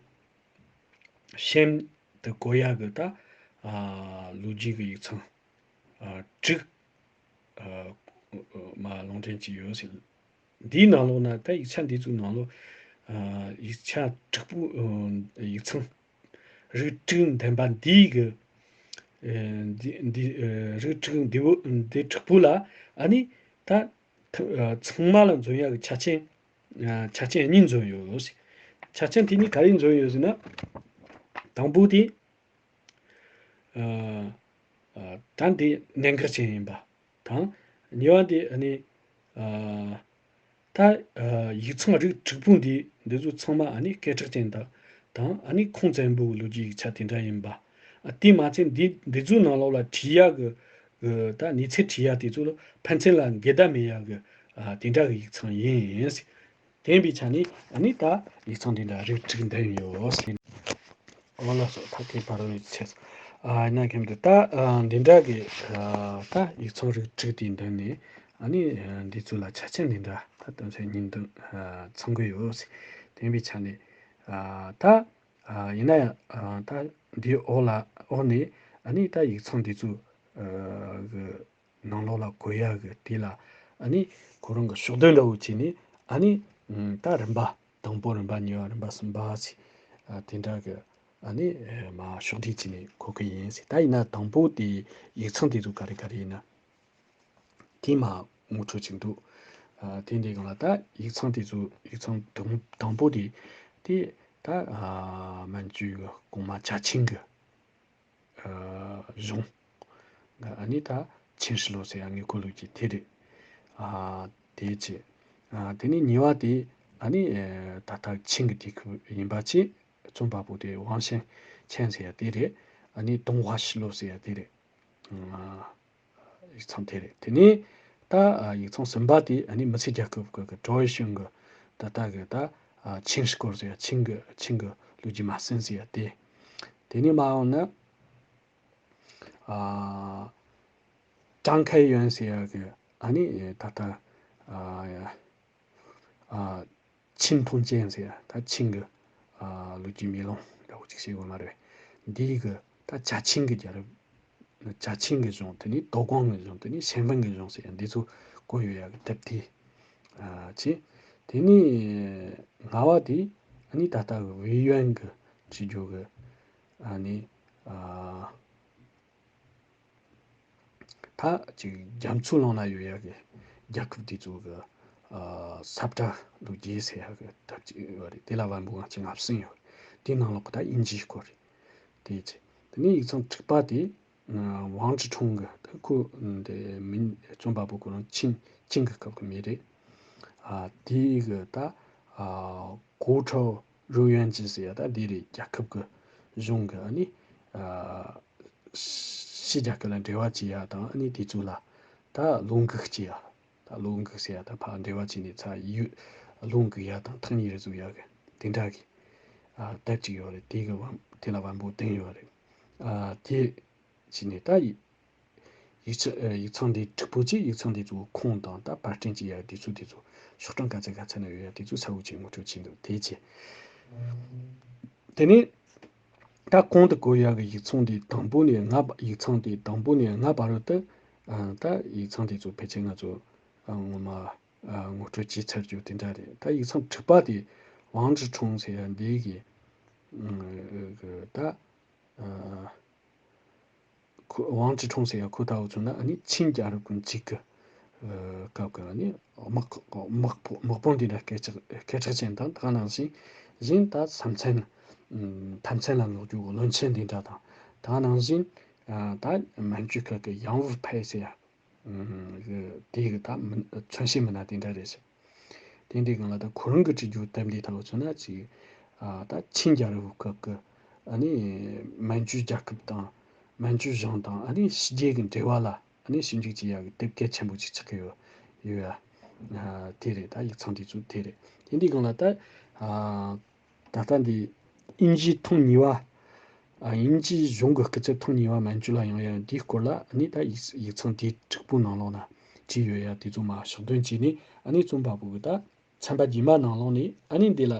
ཤེམ་དུ་གོ་ཡ་གི་ད་ཨ་ལོ་རྒྱུས་ཀྱི་ཡིག་ཚང་ཨ་དྲུག་ཨ་མ་ལུང་འདྲེན་གྱི་ཡོད་ཟེར། འདིའི་ནང་ལོགས་ན་ད་ཡིག་ཆ་འདི་ཚོའི་ནང་ལོགས་ཨ་ཡིག་ཆ་དྲུག་པོ་ཨ་ཡིག་ཚང་རིགས་དྲུག་ལྡན་པ་འདིའི་གི་ཨ་འདི་འདི་ཨ་རིགས་དྲུག་འདི་བོ་འདི་དྲུག་པོ་ལ་ཨ་ནི་ད་ཐ་ཨ་ཚང་མ་ལ་འཛོམས་ཡ་གི་ཆ་རྐྱེན་ཨ་ཆ་རྐྱེན་གཉིས་འཛོམས་ཡོད་ཟེར། ཆ་རྐྱེན་དེ་གཉིས་ག་རེ་འཛོམས་ཡོད་ཟེར་ན། དང་པོ་དེ། ཨ་ཨ་ད་འདི་གནད་འགག་ཅན་ཡིན་པ་དང་། གཉིས་པ་འདི་ཨ་ནི་ཨ་ད་ཨ་ཡིག་ཚང་རིགས་དྲུག་པོ་འདི་འདི་ཚོ་ཚང་མ་ཨ་ནི་སྐད་གྲགས་ཅན་དང་དང་། ཨ་ནི་ཁུངས་བཙན་པོའི་ལོ་རྒྱུས་ཡིག་ཆ་དེ་འདྲ་ཡིན་པ། ཨ་དེ་མ་ཚད་འདི་འདི་ཚོའི་ནང་ལོགས་ལ་བྲིས་ཡག་གི་གི་ད་གནས་ཚུལ་བྲིས་ཡག་དེ་ཚོ་ལ་ཕན་ཚུན་ལ་འགལ་ཟླ་མེད་ཡག་གི་ཨ་དེ་འདྲ་གི་ཡིག་ཚང་ཡིན། དེ་ཡིན་པའི་ཆ་ནས་ཨ་ནི་ད་ཡིག་ཚང་དེ་འདྲ་རིགས་དྲུག་འདོན་ཡོད་ཟེར། འོ་ལགས་སོ། ད་དེ་བར་དུ་ཆད་སོང་། ཨ་ཡིན་ན་གལ་ཏེ་ད་ཨ་འདི་འདྲ་གི་ཨ་ད་ཡིག་ཚང་རིགས་དྲུག་དེ་འདོན་ནས་ཨ་ནི་ཨ་འདི་ཚོ་ལ་ཆ་རྐྱེན་འདི་འདྲ་ད་དོན་ཚན་གཉིས་འདོན་ཨ་ཚང་གི་ཡོད་ཟེར། དེ་ཡིན་པའི་ཆ་ནས་ཨ་ད་ཨ་ཡིན་ན་ཡང་ཨ་ད་འདིའི་འོག་ལ་འོག་ནས་ཨ་ནི་ད་ཡིག་ཚང་འདི་ཚོ་ཨ་གི་ནང་ལོགས་ལ་གོ་ཡག་གི་དེ་ལ་ཨ་ནི་ཁོ་རང་གི་ཕྱོགས་སྡོམ་འདྲ་བོ་བྱས་ནས་ཨ་ནི་ཨ་ད་རིམ་པ་དང་པོ། རིམ་པ་གཉིས་པ། རིམ་པ་གསུམ་པ་ཟེར་ཨ་དེ་འདྲ་གི་ཨ་ནི་ཨ་མ་ཕྱོགས་སྒྲིག་བྱས་ནས་གོ་གི་ཡིན་ཟེར། ད་ཡིན་ན་དང་པོ་དེ་ཡིག་ཚང་དེ་ཚོ་ག་རེ་ག་རེ་ཡིན་ན་དེ་མ་ངོ་སྤྲོད་ཅིག་འདུག་ཨ་དེ་འདྲའི་སྒང་ལ་ད་ཡིག་ཚང་དེ་ཚོ་ཡིག་ཚང་དང་དང་པོ་དེ་དེ་ད་ཨ་མན་ཇུའི་གོང་མ་ཅཱ་ཆིང་གི་ཨ་གཞུང་། ཨ་ནི་ད་ཆིང་ཧྲི་ལོ་ཟེར་ཡ་དངུལ་ཁུག་ལོ་གི་དེ་རེད། ཨ་དེ་བྱས། ཨ་དེ་ནས་གཉིས་པ་དེ་ཨ་ནི་ཨ་ད་ལྟ་ཆིང་གི་དུས་སྐབས་ཡིན་པ་བྱས། རྩོམ་པ་པོ་དེ་ཝང་ཞན་ཆན་ཟེར་ཡ་དེ་རེད། ཨ་ནི་ཏུང་ཧྭ་ཞི་ལོ་ཟེར་ཡ་དེ་རེད། ཨ་ཡིག་ཚང་དེ་རེད། དེ་ནས་ད་ཨ་ཡིག་ཚང་གསུམ་པ་དེ་ཨ་ནི་མི་ཚེ་རྒྱལ་ཁབ་ཀྱི་ཀྲོའུ་ཨེ་ཤུན་གྱི་ད་ལྟ་གི་ད་ཨ་ཆིང་སྐོར་ཟེར་ཡ། ཆིང་གི་ཆིང་གི་ལོ་རྒྱུས་མ་ཟིན་ཟེར་ཡ་དེ། དེ་ནས་མར་འོང་ན་ཨ་ཀྲང་ཁའེ་ཡོན་ཟེར་ཡ་གི་ཨ་ནི་ད་ལྟ་ཨ་ཨ་ཆིན་ཐུང་ཅན་ཟེར་ཡ། ད་ཆིང་གི་ཨ་ལོ་རྒྱུས་མེ་ལོང་འདྲ་བོ་ཅིག་བཤད་དགོས་མ་རེད། འདི་གི་ད་ཅཱ་ཆིང་གི་རྒྱལ་རབས། ཅཱ་ཆིང་གི་གཞུང་། དེ་ནས་དོ་ཀོང་གི་གཞུང་། དེ་ནས་ཞན་ཧྥན་གྱི་གཞུང་ཟེར་ཡ་འདི་ཚོ་བཀོད་ཡོད་ཡ་གི་དེབ་དེ་ཨ་བྱས། དེ་ནས་ལྔ་པ་དེ་ཨ་ནི་ད་ལྟ་གི་ཝེ་ཡོན་གྱི་བྲིས་རྒྱུ་གི་ཨ་ནི་ཨ་ད་ཅིག་རྒྱ་མཚོའི་ལམ་ན་ཡོད་ཡ་གི་རྒྱལ་ཁབ་དེ་ཚོ་གི་ཨ་ས་བཀྲ་ལོ་རྒྱུས་ཟེར་ཡ་གི་དེབ་ཅིག་ཡོད་རེད། དེ་ལ་བན་པོ་ང་ཅིག་ལྔ་བཅུ་ཡོད། དེའི་ནང་ལོགས་ཀྱི་ད་དབྱིན་ཇིའི་སྐོར་རེད། དེ་ཡི་ཚེ། དེ་ནས་ཡིག་ཚང་དྲུག་པ་དེ་ཝང་ཅི་ཁྲུང་གི། ད་ཁོ་འདི་མིན་རྩོམ་པ་པོ་ཁོ་རང་ཆིན་ཆིན་གྱི་སྐབས་ཀྱི་མི་རེད། ཨ་དེའི་གི་ད་ཨ་གོ་ཁྲའོ་རུ་ཡོན་ཅི་ཟེར་ཡ་ད་དེ་རེད། རྒྱལ་ཁབ་ཀྱི་གཞུང་གི་ཨ་ནི་ཨ་ཕྱི་རྒྱལ་ཁབ་ལ་འབྲེལ་བ་བྱེད་ཡ་དང་ཨ་ནི་དེ་ཚོ་ལ་ད་བློ་འགུག་བྱེད་ཡ། ད་བློ་འགུག་ཟེར་ཡ་ད་ཕར་འབྲེལ་བ་བྱས་ནས་ཚ་ཡུལ་བློ་འགུག་ཡ་དང་ཐག་ཉེ་རུ་བཟོ་ཡ་གི་དེ་འདྲ་གི་ཨ་དེབ་ཅིག་ཡོད་རེད། དེ་གི་དབང་དེ་ལ་བམ་པོ་བཏིང་ཡོད་རེད། ཨ་དེ་བྱས་ནས་ད་ཡིག་ཡིག་ཚ་ཨ་ཡིག་ཚང་དེ་དྲུག་པོ་བྱས། ཡིག་ཚང་དེ་ཚོ་ཁུངས་དང་ད་པར་སྐྲུན་བྱེད་ཡ་དེ་ཚོ་དེ་ཚོ་ཤོག་གྲངས་ག་ཚད་ག་ཚད་ན་ཡོད་ཡ་དེ་ཚོ་གསལ་བོ་བྱས་ངོ་སྤྲོད་བྱས་འདུག་དེ་བྱས། དེ་ནས་ད་གོང་དུ་བཀོད་ཡག་གི་ཡིག་ཚང་དེ་དང་པོ་ནས་ལྔ་པ། ཡིག་ཚང་དེ་དང་པོ་ནས་ལྔ་བར་དུ་ཨ་ད་ཡིག་ཚང་དེ་ཚོ་ཕལ་ཆེར་ང་ཚོ་ཨ་ངོ་མ་ཨ་ངོ་སྤྲོད་བྱས་ཚར་རྒྱུ་དེ་འདྲ་རེད། ད་ཡིག་ཚང་དྲུག་པ་དེ་ཝང་ཅི་ཁྲུང་ཟེར་ཡ་འདི་གི་ཨ་གི་ད་ཨ་ཁོ་ཝང་ཅི་ཁྲུང་ཟེར་ཡ་ཁོ་ལྟ་བུ་ཚོ་ན་ཨ་ནི་ཆིན་རྒྱལ་རབས་ཀྱི་མཇུག་གི་ཨ་སྐབས་ཀྱི་ཨ་ནི་དམག་དམག་དཔོན་དམག་དཔོན་འདི་འདྲ་སྐད་གྲགས་སྐད་གྲགས་ཅན་དང་། ད་ག་ནང་བཞིན་བཞིན་ད་ས་མཚན་ཨམ་ཐམས་ཅད་ལ་མངགས་རྒྱུ་གི་བློན་ཆེན་འདི་འདྲ་དང་། ད་ག་ནང་བཞིན་ཨ་ད་མན་ཇུ་ཁུལ་གྱི་ཡང་ཝུ་ཕའེ་ཟེར་ཡ་ཨམ་གི་དེ་གི་ད་མི་མཚོན་བྱེད་མི་སྣ་དེ་འདྲ་རེད་ཟེར། དེ་འདྲའི་སྒང་ལ་ད་ཁོ་རང་གི་བྲིས་རྒྱུ་དེབ་འདི་ལྟ་བུ་མཚོན་ན་ཅིག་ཨ་ད་ཆིན་རྒྱལ་རབས་སྐབས་ཀྱི་ཨ་ནི་མན་ཇུ་རྒྱལ་ཁབ་དང་མན་ཇུ་གཞུང་དང་ཨ་ནི་ཕྱི་རྒྱལ་གྱི་འབྲེལ་བ་ལ་ཨ་ནི་ཞིབ་འཇུག་བྱེད་ཡག་གི་དེབ་གལ་ཆེན་པོ་ཅིག་ཆགས་ཀྱི་ཡོད་ཡོད་ཡ། ཨ་དེ་རེད། ད་ཡིག་ཚང་དེ་ཚོ་དེ་རེད། དེ་འདྲའི་སྒང་ལ་ད་ཨ་ད་ལྟ་འདི་དབྱིན་ཇིའི་ཐེངས་གཉིས་པ། ཨ་དབྱིན་ཇིའི་གཞུང་གི་སྐུ་ཚབ་ཐེངས་གཉིས་པ་མན་ཇུ་ལ་ཡོང་ཡ་འདིའི་སྐོར་ལ་ཨ་ནི་ད་ཡིག་ཡིག་ཚང་དེའི་དྲུག་པོ་ནང་ལོགས་ན་བྲིས་ཡོད་ཡ། དེ་ཚོ་མར་ཕྱོགས་སྡོམ་བྱས་ནས་ཨ་ནི་རྩོམ་པ་པོ་གི་ད་ཚན་པ་རྗེས་མ་ནང་ལོགས་ནས་ཨ་ནི་འདི་ལ་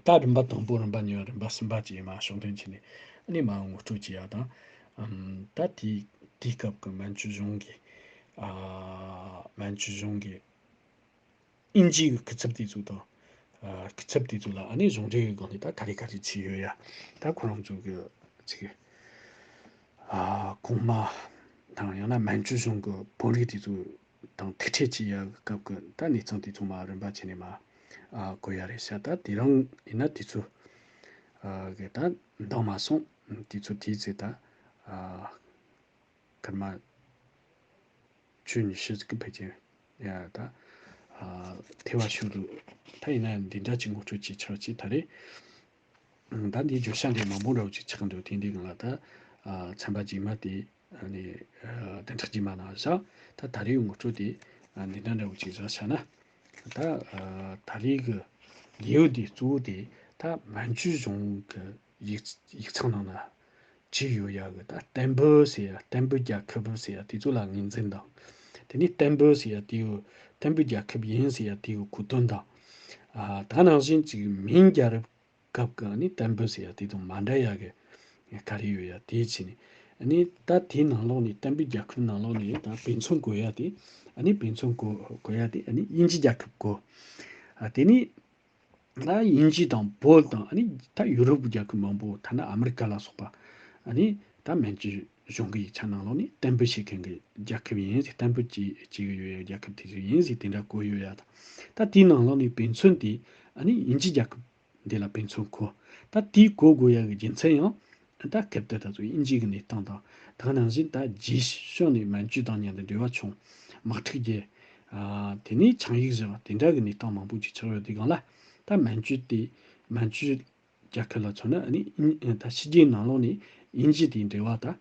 ད་རིམ་པ་དང་པོ། རིམ་པ་གཉིས་པ། རིམ་པ་གསུམ་པ་བཅས་མར་ཕྱོགས་སྡོམ་བྱས་ནས་ཨ་ནི་མར་ངོ་སྤྲོད་བྱེད་ཡ་དང་། ཨམ་ད་དེའི་དེའི་སྐབས་ཀྱི་མན་ཇུ་གཞུང་གི་ཨ་མན་ཇུ་གཞུང་གི་དབྱིན་ཇིའི་སྐུ་ཚབ་དེ་ཚོ་དང་། ཨ་སྐུ་ཚབ་དེ་ཚོ་ལ་ཨ་ནི་གཞུང་འབྲེལ་གྱི་སྒང་ནས་ད་ག་རེ་ག་རེ་བྱས་ཡོད་ཡ། ད་ཁོ་རང་ཚོ་གི་ཅིག་ཨ་གོང་མ་དང་ཡང་ན་མན་ཇུ་གཞུང་གི་དཔོན་རིགས་དེ་ཚོ་དང་ཐུག་འཕྲད་བྱེད་ཡ་གི་སྐབས་ཀྱི་ད་གནས་ཚུལ་དེ་ཚོ་མར་རིམ་པ་བྱས་ནས་མར་ཨ་བཀོད་ཡ་རེད་ཤག་ད་དེ་རིང་ཡིན་ན་དེ་ཚོ་ཨ་གི་ད་འདང་མ་སོང་། དེ་ཚོ་དེའི་ཚེ་ད་ཨ་སྐར་མ་བཅུ་ཉི་ཤུ་ཟིག་གི་ཕལ་ཆེར་ཡ་ད་ཨ་ཐེ་བ་ཤོར་འདུག་ད་ཡིན་ན་འདི་འདྲ་ཅིག་ངོ་སྤྲོད་ཅིག་ཆགས་ཅིག་ད་རེས་ད་འདིའི་བརྗོད་བྱ་འདི་མང་པོ་འདྲ་བོ་ཅིག་ཆགས་འདུག་དེ་འདི་སྒང་ལ་ད་ཨ་ཚན་པ་རྗེས་མ་དེ་ཨ་ནི་ཨ་བདུན་ཕྲག་རྗེས་མ་ནང་བཞག་ད་ད་རེས་ངོ་སྤྲོད་དེ་ཨ་འདི་འདྲ་འདྲ་བོ་ཅིག་བཞག་བཞག་ན། ད་ཨ་ད་རེས་ཀྱི་ལེའུ་འདི་གཙོ་བོ་དེ་ད་མན་ཇུ་གཞུང་གི་ཡིག་ཡིག་ཚང་ནང་ན་བྲིས་ཡོད་ཡ་གི་ད་ཏན་པུ་ཟེར་ཡ། ཏན་པུ་རྒྱལ་ཁབ་ཟེར་ཡ་དེ་ཚོ་ལ་ངོས་འཛིན་དང་། དེ་ནས་ཏན་པུ་ཟེར་ཡ་དེའི་ཏན་པུ་རྒྱལ་ཁབ་ཡིན་ཟེར་ཡ་དེའི་གོ་དོན་དང་། ཨ་ད་ནང་བཞིན་ཅིག་མིང་རྒྱལ་རབས་སྐབས་ཀྱི་ཨ་ནི་ཏན་པུ་ཟེར་ཡ་དེ་དང་མ་འདྲ་ཡ་གི་ག་རེ་ཡོད་ཡ་དེ་བྱས་ནས། ཨ་ནི་ད་དེའི་ནང་ལོགས་ནས་ཏན་པུ་རྒྱལ་ཁབ་ནང་ལོགས་ནས་ད་དཔེ་མཚོན་བཀོད་ཡ་དེ། ཨ་ནི་དཔེ་མཚོན་བཀོད་བཀོད་ཡ་དེ་ཨ་ནི་དབྱིན་ཇི་རྒྱལ་ཁབ་བཀོད། ཨ་དེ་ནས་ད་དབྱིན་ཇི་དང་བོད་དང་ཨ་ནི་ད་ཡུ་རོབ་རྒྱལ་ཁབ་མང་པོ། ཐ་ན་ཨ་མི་རི་ཀ་ལ་སོགས་པ་ཨ་ནི་ད་མན་ཇུ་གཞུང་གི་ཡིག་ཆ་ནང་ལོགས་ནས་ཏན་པུ་བྱེད་མཁན་གྱི་རྒྱལ་ཁབ་ཡིན་ཟེར། ཏན་པུ་བྱེད་བྱེད་ཀྱི་ཡོད་ཡ་རྒྱལ་ཁབ་དེ་ཚོ་ཡིན་ཟེར་དེ་འདྲ་བཀོད་ཡོད་ཡ་དང་། ད་དེའི་ནང་ལོགས་ནས་དཔེ་མཚོན་དེ་ཨ་ནི་དབྱིན་ཇི་རྒྱལ་ཁབ་འདི་ལ་དཔེ་མཚོན་བཀོད། ད་དེའི་བཀོད་དགོས་ཡ་གི་རྒྱུ་མཚན་ཡང་ད་སྐབས་དེ་ད་ཚོ་དབྱིན་ཇི་གི་གནས་སྟངས་དང་། ད་ག་ནང་བཞིན་ད་རྗེས་ཕྱོགས་ནས་མན་ཇུ་དང་མཉམ་དུ་འབྲེལ་བ་བྱུང་། དམག་འཁྲུག་རྒྱས། ཨ་དེ་ནས་ཆིངས་ཡིག་བཞག་དེ་འདྲ་གི་གནས་སྟངས་མང་པོ་ཅིག་ཆགས་ཡོད་དུས་སྒང་ལ། ད་མན་ཇུ་དེ་མན་ཇུ་རྒྱལ་ཁབ་ལ་མཚོན་ན་ཨ་ནི་ཨིན་ད་ཕྱི་རྒྱལ་ནང་ལོགས་ནས་དབྱིན་ཇི་དེའི་འབྲེལ་བ་ད་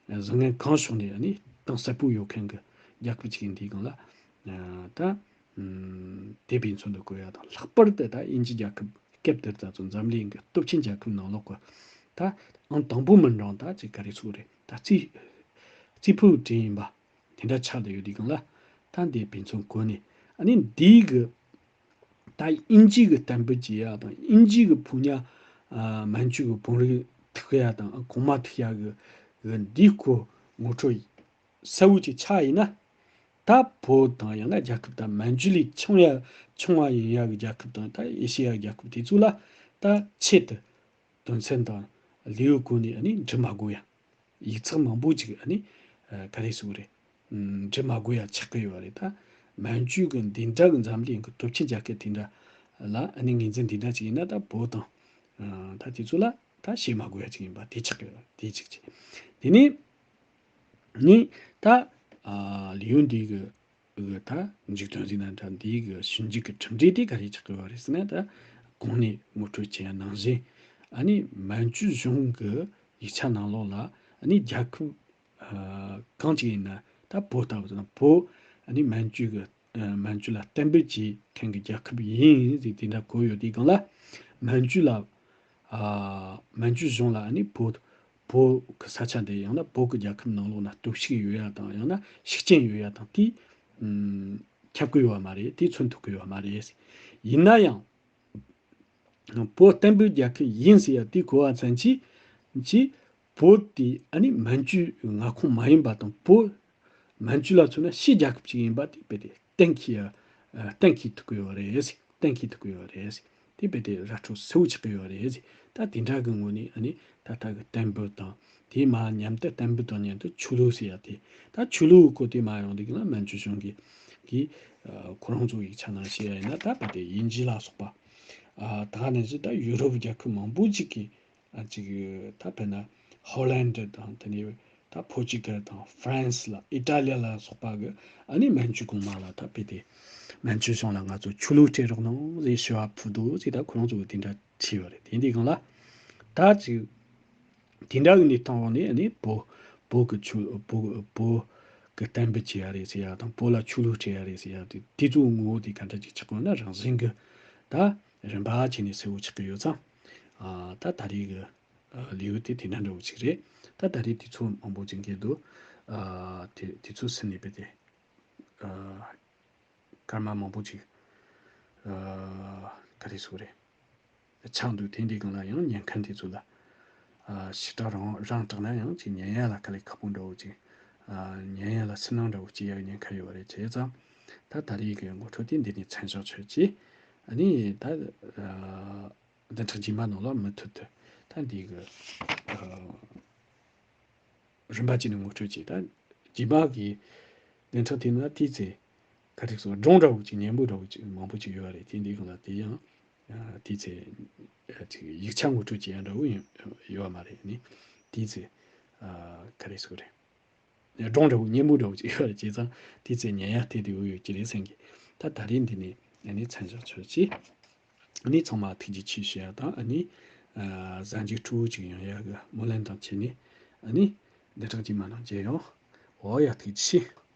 བཟང་ངན་གང་ཕྱོགས་ནས་ཨ་ནི་གཏིང་ཟབ་པོ་ཡོད་མཁན་གྱི་རྒྱལ་ཁབ་ཅིག་ཡིན་དུས་སྒང་ལ། ཨ་ད་ཨམ་དེ་དཔེ་མཚོན་དུ་བཀོད་ཡ་དང་། ལྷག་པར་དུ་ད་དབྱིན་ཇི་རྒྱལ་ཁབ་སྐབས་དེར་ད་ཚོ་འཛམ་གླིང་གི་སྟོབས་ཆེན་རྒྱལ་ཁབ་ནང་ལོགས་ཀྱི་ད་ཨང་དང་པོ་མིན་རུང་ད་ཅིག་ག་རེ་ཟེར་དགོས་རེད། ད་རྩིས་རྩིས་ཕུགས་འདྲ་ཡིན་པ་དེ་འདྲ་ཆགས་བསྡད་ཡོད་དུས་སྒང་ལ། ད་འདི་དཔེ་མཚོན་བཀོད་ནས་ཨ་ནི་འདི་གི་ད་དབྱིན་ཇི་གི་ཏན་པུ་བྱེད་ཡ་དང་། དབྱིན་ཇི་གི་ཕོ་ཉ་ཨ་མན་ཇུ་གི་དཔོན་རིགས་ཐུག་ཡ་དང་གོང་མ་ཐུག་ཡ་གི་གི་འདི་སྐོར་ངོ་སྤྲོད་གསལ་བོ་ཅིག་ཆགས་ཡིན་ན། ད་བོད་དང་ཡང་ན་རྒྱལ་ཁབ་ད་མན་ཇུ་ལས་ཆུང་ཡ་ཆུང་བ་ཡིན་ཡ་གི་རྒྱལ་ཁབ་དང་ད་ཨེ་ཤེ་ཡ་རྒྱལ་ཁབ་དེ་ཚོ་ལ་ད་ཆེད་དུ་དོན་ཚན་དང་ལེའུ་བཀོད་ནས་ཨ་ནི་འབྲི་མ་དགོས་ཡ། ཡིག་ཚགས་མང་པོ་ཅིག་ཨ་ནི་ཨ་ག་རེ་ཟེར་དགོས་རེད། ཨམ་འབྲི་མ་དགོས་ཡ་ཆགས་ཀྱི་ཡོད་རེད། ད་མན་ཇུ་གི་འདི་འདྲ་གི་འཛམ་གླིང་གི་སྟོབས་ཆེན་རྒྱལ་ཁབ་དེ་འདྲ་ལ་ཨ་ནི་ངོས་འཛིན་འདི་འདྲ་ཅིག་ཡིན་ན། ད་བོད་དང་ ཨ་ད་དེ་ཚོ་ལ་ད་བཤད་མ་དགོས་ཡ་ཅིག་ཡིན་པ་དེ་ཆགས་ཀྱི་ཡོད། དེ་གཅིག་བྱས། དེ་ནས་ནི་ད་ཨ་ལེའུ་འདི་གི་གི་ད་མཇུག་དོན་ཟེར་ན་ད་འདི་གི་ཞིབ་འཇུག་གི་གྲུབ་འབྲས་དེ་ག་རེ་ཆགས་ཀྱི་ཡོད་རེད་ཟེར་ན། ད་གོང་ནས་ངོ་སྤྲོད་བྱས་ཡ་ནང་བཞིན་ཨ་ནི་མན་ཇུ་གཞུང་གི་ཡིག་ཆ་ནང་ལོགས་ལ་ཨ་ནི་རྒྱལ་ཁབ་ཨ་གང་ཅིག་ཡིན་ན་ད་བོད་ལྟ་བུ་དང་བོད་ཨ་ནི་མན་ཇུ་གི་ཨ་མན་ཇུ་ལ་གཏན་འབེབས་བྱེད་མཁན་གྱི་རྒྱལ་ཁབ་ཡིན་ཟེར་དེ་འདྲ་བཀོད་ཡོད་དུས་སྒང་ལ། མན་ཇུ་ལ་ཨ་མན་ཇུ་གཞུང་ལ་ཨ་ནི་བོད་བོད་ཀྱི་ས་ཆ་འདི་ཡང་ན་བོད་ཀྱི་རྒྱལ་ཁབ་ནང་ལོགས་ན་སྟོབས་ཤུགས་ཡོད་ཡ་དང་ཡང་ན་ཤུགས་རྐྱེན་ཡོད་ཡ་དང་དེ་ཨམ་ཁྱབ་ཀྱི་ཡོད་པ་མ་རེད། དེ་མཚོན་ཐུབ་ཀྱི་ཡོད་པ་མ་རེད། ཡིན་ན་ཡང་བོད་བརྟན་པོའི་རྒྱལ་ཁབ་ཡིན་ཟེར་ཡ་དེ་གོ་བ་ཚན་གྱིས་ཀྱིས་བོད་དེ་ཨ་ནི་མན་ཇུའི་མངའ་ཁོངས་མ་ཡིན་པ་དང་བོད་མན་ཇུ་ལ་མཚོན་ན་ཕྱིའི་རྒྱལ་ཁབ་ཅིག་ཡིན་པ་དེ་རྦད་དེ་གཏན་འཁེལ་ཡ་གཏན་འཁེལ་ཐུབ་ཀྱི་ཡོད་རེད། གཏན་འཁེལ་ཐུབ་ཀྱི་ཡོད་རེད། དེ་རྦད་དེ་ར་སྤྲོད་གསལ་བོ་ཆགས་ཀྱི་ཡོད་རེད། ད་དེ་འདྲ་གི་ངོས་ནས་ཨ་ནི་ད་ལྟ་གི་བརྟན་པོ་དང་དེ་མ་མཉམ་དུ་བརྟན་པོ་དང་མཉམ་དུ་ཆོས་ལུགས་ཟེར་ཡ་དེ། ད་ཆོས་ལུགས་གི་སྐོར་དེ་མ་ཡོང་དུས་ན་མན་ཇུ་གཞུང་གིས་གིས་ཁོ་རང་ཚོ་ཡིག་ཆ་ནང་བཤད་ཡ་ཡིན་ན་ད་རྦད་དེ་དབྱིན་ཇི་ལ་སོགས་པ་ད་ག་ནང་བཞིན་ད་ཡུ་རོབ་རྒྱལ་ཁབ་མང་པོ་ཅིག་གིས་ཨ་ཅིག་ད་དཔེར་ན་ཧོ་ལན་ཌི་དང་དེ་ནས་ད་ཕོར་ཅུ་གལ་དང་ཧྥ་རན་སི་ལ་ཨི་ཏྲ་ལི་ལ་སོགས་པ་གི་ཨ་ནི་མན་ཇུ་གོང་མ་ལ་ད་རྦད་དེ་མན་ཇུ་གཞུང་ལ་ང་ཚོ་ཆོས་ལུགས་སྤྲད་རོགས་གནང་ཟེར་ཞུ་བ་ཕུལ་འདུག་ཟེར་ད་ཁོ་རང་ཚོ་གི་དེ་འདྲ་བྲིས་ཡོད་རེད། དེ་འདི་སྒང་ལ་ད་ཅིག་དེ་འདྲ་གི་གནས་སྟངས་འོག་ནས་ཨ་ནི་བོད་བོད་གི་ཆོས་བོད་བོད་གི་གཏན་འབེབས་བྱེད་ཡ་རེད་ཟེར་ཡ་དང་བོད་ལ་ཆོས་ལུགས་སྤྲད་ཡ་རེད་ཟེར་ཡ་དེ་དེ་ཚོའི་ངོ་བོ་དེ་ག་འདྲ་ཅིག་ཆགས་ཡོད་ན་རང་བཞིན་གི་ད་རིམ་པ་བྱས་ནས་གསལ་བོ་ཆགས་ཀྱི་ཡོད་ཙང་། ཨ་ད་ད་རེས་གི་ཨ་ལེའུ་དེ་དེ་འདྲ་འདྲ་བོ་ཅིག་རེད། ད་ད་རེས་དུས་ཚོད་མང་པོ་ཅིག་འགོར་འདུག་ཨ་དེ་དུས་ཚོད་ཟིན་ནས་རྦད་དེ་ཨ་སྐར་མ་མང་པོ་ཅིག་ཨ་ག་རེ་ཟེར་དགོས་རེད། ཆགས་འདུག་དེ་འདི་སྒང་ལ་ཡང་ཉན་མཁན་དེ་ཚོ་ལ་ཨ་ཞེ་དྲག་རང་རང་དྲག་ན་ཡང་ཅིག་ཉན་ཡ་ལ་དཀའ་ལས་ཁག་པོ་འདྲ་བོ་ཅིག་ཨ་ཉན་ཡ་ལ་སུན་སྣང་འདྲ་བོ་སྐྱེ་ཡ་ཉེན་ཁ་ཡོད་རེད། བྱས་ཙང་ད་ད་རེས་ཀྱི་ངོ་སྤྲོད་དེ་འདི་ནས་མཚམས་བཞག་ཆོག་གི་ཨ་ནི་ད་ཨ་བདུན་ཕྲག་རྗེས་མ་ནང་ལ་མུ་མཐུད་དུ་ད་འདི་གི་ཨ་རིམ་པ་གཅིག་ནས་ངོ་སྤྲོད་བྱས། ད་རྗེས་མ་གི་བདུན་ཕྲག་དེ་ན་དེའི་ཚེ་ག་རེ་ཟེར་སྒྲུང་འདྲ་བོ་ཅིག་སྙན་པོ་འདྲ་བོ་ཅིག་མང་པོ་ཅིག་ཡོད་རེད། དེ་འདི་སྒང་ལ་དེ་ཡང་ཨ་དེའི་ཚེ་ཨ་ཅིག་ཡིག་ཆ་ངོ་སྤྲོད་བྱེད་ཡ་འདྲ་བོ་ཡོད་ཡོད་པ་མ་རེད། ནི་དེའི་ཚེ་ཨ་ག་རེ་ཟེར་དགོས་རེད། སྒྲུང་འདྲ་བོ་སྙན་པོ་འདྲ་བོ་ཅིག་ཡོད་རེད། བྱས་ཙང་དེའི་ཚེ་ཉན་ཡ་དེ་དེ་འོས་ཡོད་ཀྱི་རེད་བསམ་གི་ད་ད་རེས་འདི་ནས་ཨ་ནི་མཚམས་བཞག་ཆོག་གི་ཨ་ནི་ཚང་མ་ཐུགས་རྗེ་ཆེ་ཞུ་ཡ་དང་ཨ་ནི་ཨ་གཟའ་མཇུག་སྤྲོ་བོ་ཅིག་ཡོང་ཡ་གི་སྨོན་ལམ་དང་བཅས་ནས་ཨ་ནི་བདུན་ཕྲག་རྗེས་མ་ནང་མཇལ་ཡོང་། འོ་ཡ་ཐུགས་རྗེ་ཆེ།